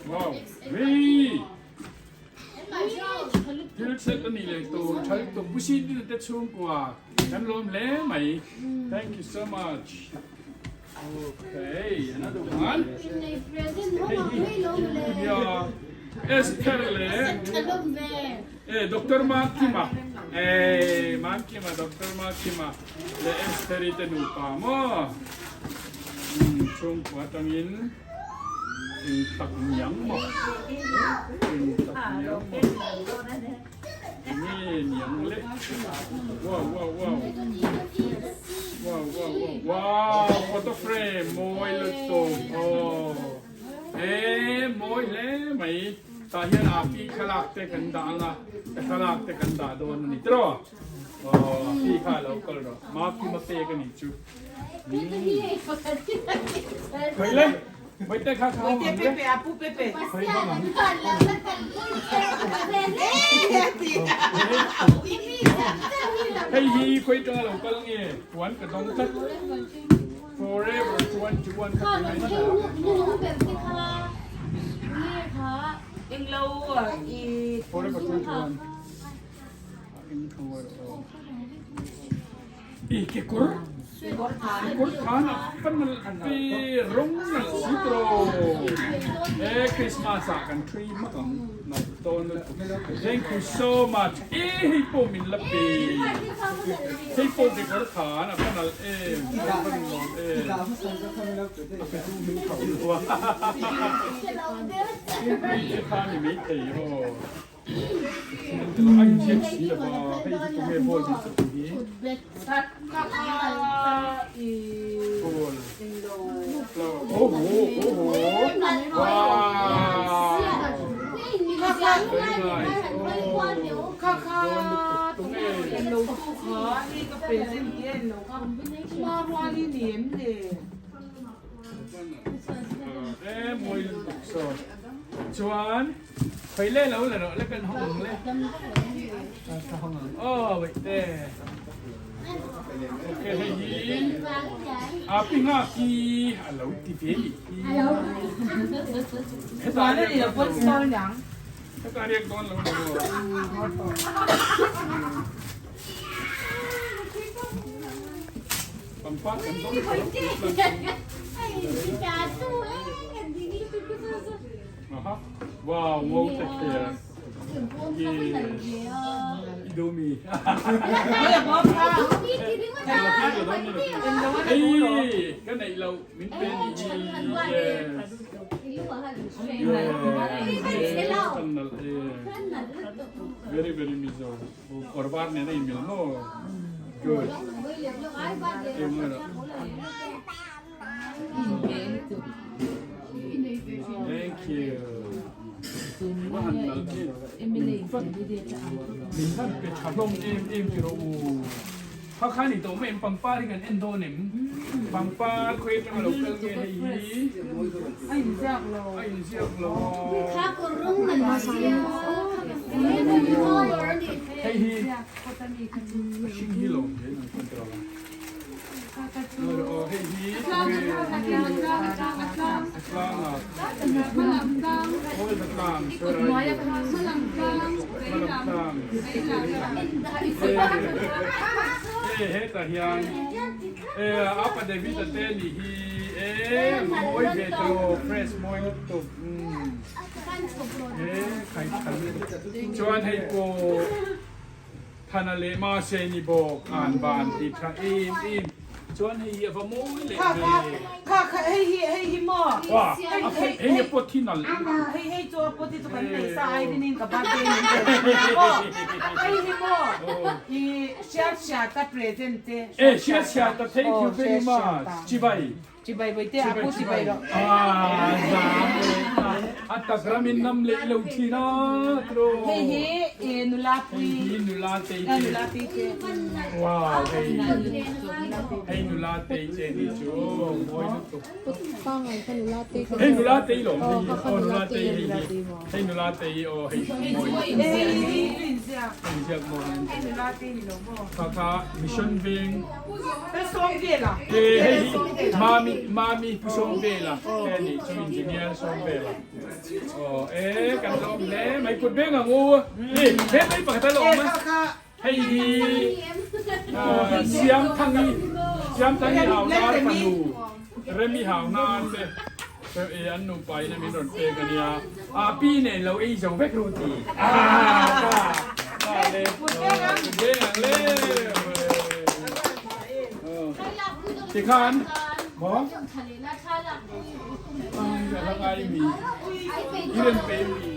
wow wee. Thil set a nih leh tur tha lutuk Pu Sidina te chhungkua kan lawm hle mai thank you so much okay another one hei hi nia Esther leh e Doctor Makima e Makima Doctor Makima leh Estheri te nupa maw chhungkua atangin Eng tak niang maw? Eng tak niang maw? Nge niang le? Wow wow wow. Wow wow wow. Wow, photo frame mawi lutuk. Oh. E mawi hle mai. Tah hian api thlalak te kan dah anga, ka thlalak te kan dah dawn a ni tiraw? Oh, api kha a lo kal rawh. Maki mapek a nih chu. Khoi le Boi te kha kha Pepe pepe apu pepe. Khoi bang ang. Hei hi khoi tanga lo kal nge puan ka dawng tlat forever 21 kha ti mai Englo i forever 21 I kekawr kekawr than a pan te rawng nalh si tawh e Christmas ah kan thui hmak ang nalh dawn lutuk thank you so much e hei pawh min la pe hei pawh kekawr than a va nalh em a va nuam em a pe tu hming kha awm lo a hei te kha ni maithei aw. A inziak si lo va, hei hi tunge ball min sak hi? Ball. Flower. Oho, oho. Wow. Very nice. Oh. Tunge. E mawi lutuk saw. Chuan Khawi le lo le rawh le kan hawng ang le. Ka hawng ang. Aw wait te. Okay hei hi a pi nga ki a lo ti ve ni hi. Heta riak dawn lo. Heta riak dawn lo lo. Pangpar kan dawn Aha wow ngo te kher i do mi Ei ka neih lo min pe ni hi yes yes kan nalh e very very mizo kawr var nen a inmil maw good Thank you. Va han nal em min van min van pe tha hlawm em em ti rawh u. Kha kha ni tawh mai em pangpar hi kan en dawn em pangpar khawi atanga lo kal nge hei hi A inziak lo. A inziak lo. Hei hi a hring hi lo awm ve nang chuan ti rawh la. Chuan hei pawh Thana leh mahse ni bawk an van ti tha em em chuan hei hi a va mawi leh ve. Kha kha hei hi hei hi maw. Wa a hei hei a pot hi nalh. Hei hei chu a pot hi chu kan nei sa ai rin in ka birthday min pe thin a maw. Hei hi maw i hriat hriat a present te. E hriat hriat a thank you very much chibai. Chibai Bawihte a pu chibai rawh. A tak ram in nam leh lo thin a tro. Hei hi nula pui. Hei hi nula tei te. Nula tei te. Wow hei hei nula tei che ni chu mawi lutuk. Hei nula tei lawm hei hi aw nula tei hei hi hei nula tei aw hei mawi lutuk. Hei hi inziak. Inziak maw. Hei nula tei ni lo maw. Kha kha mission veng. Hei hi Mami Mami Pu Sawmvela he nih chu Engineer Sawmvela. Aw e kan lawm hle mai kut beng ang u. Hei he mai pakhat a lawm a. Hei hi Siamthangi Siamthangi hau nan fanu Remi hau nan te e an nupa in a min rawn pek a nia. A pi nen lo ei zo vek ru ti. Ka le kut beng ang le. Tikhan maw? Ka la ngai mi. I rawn pe mi.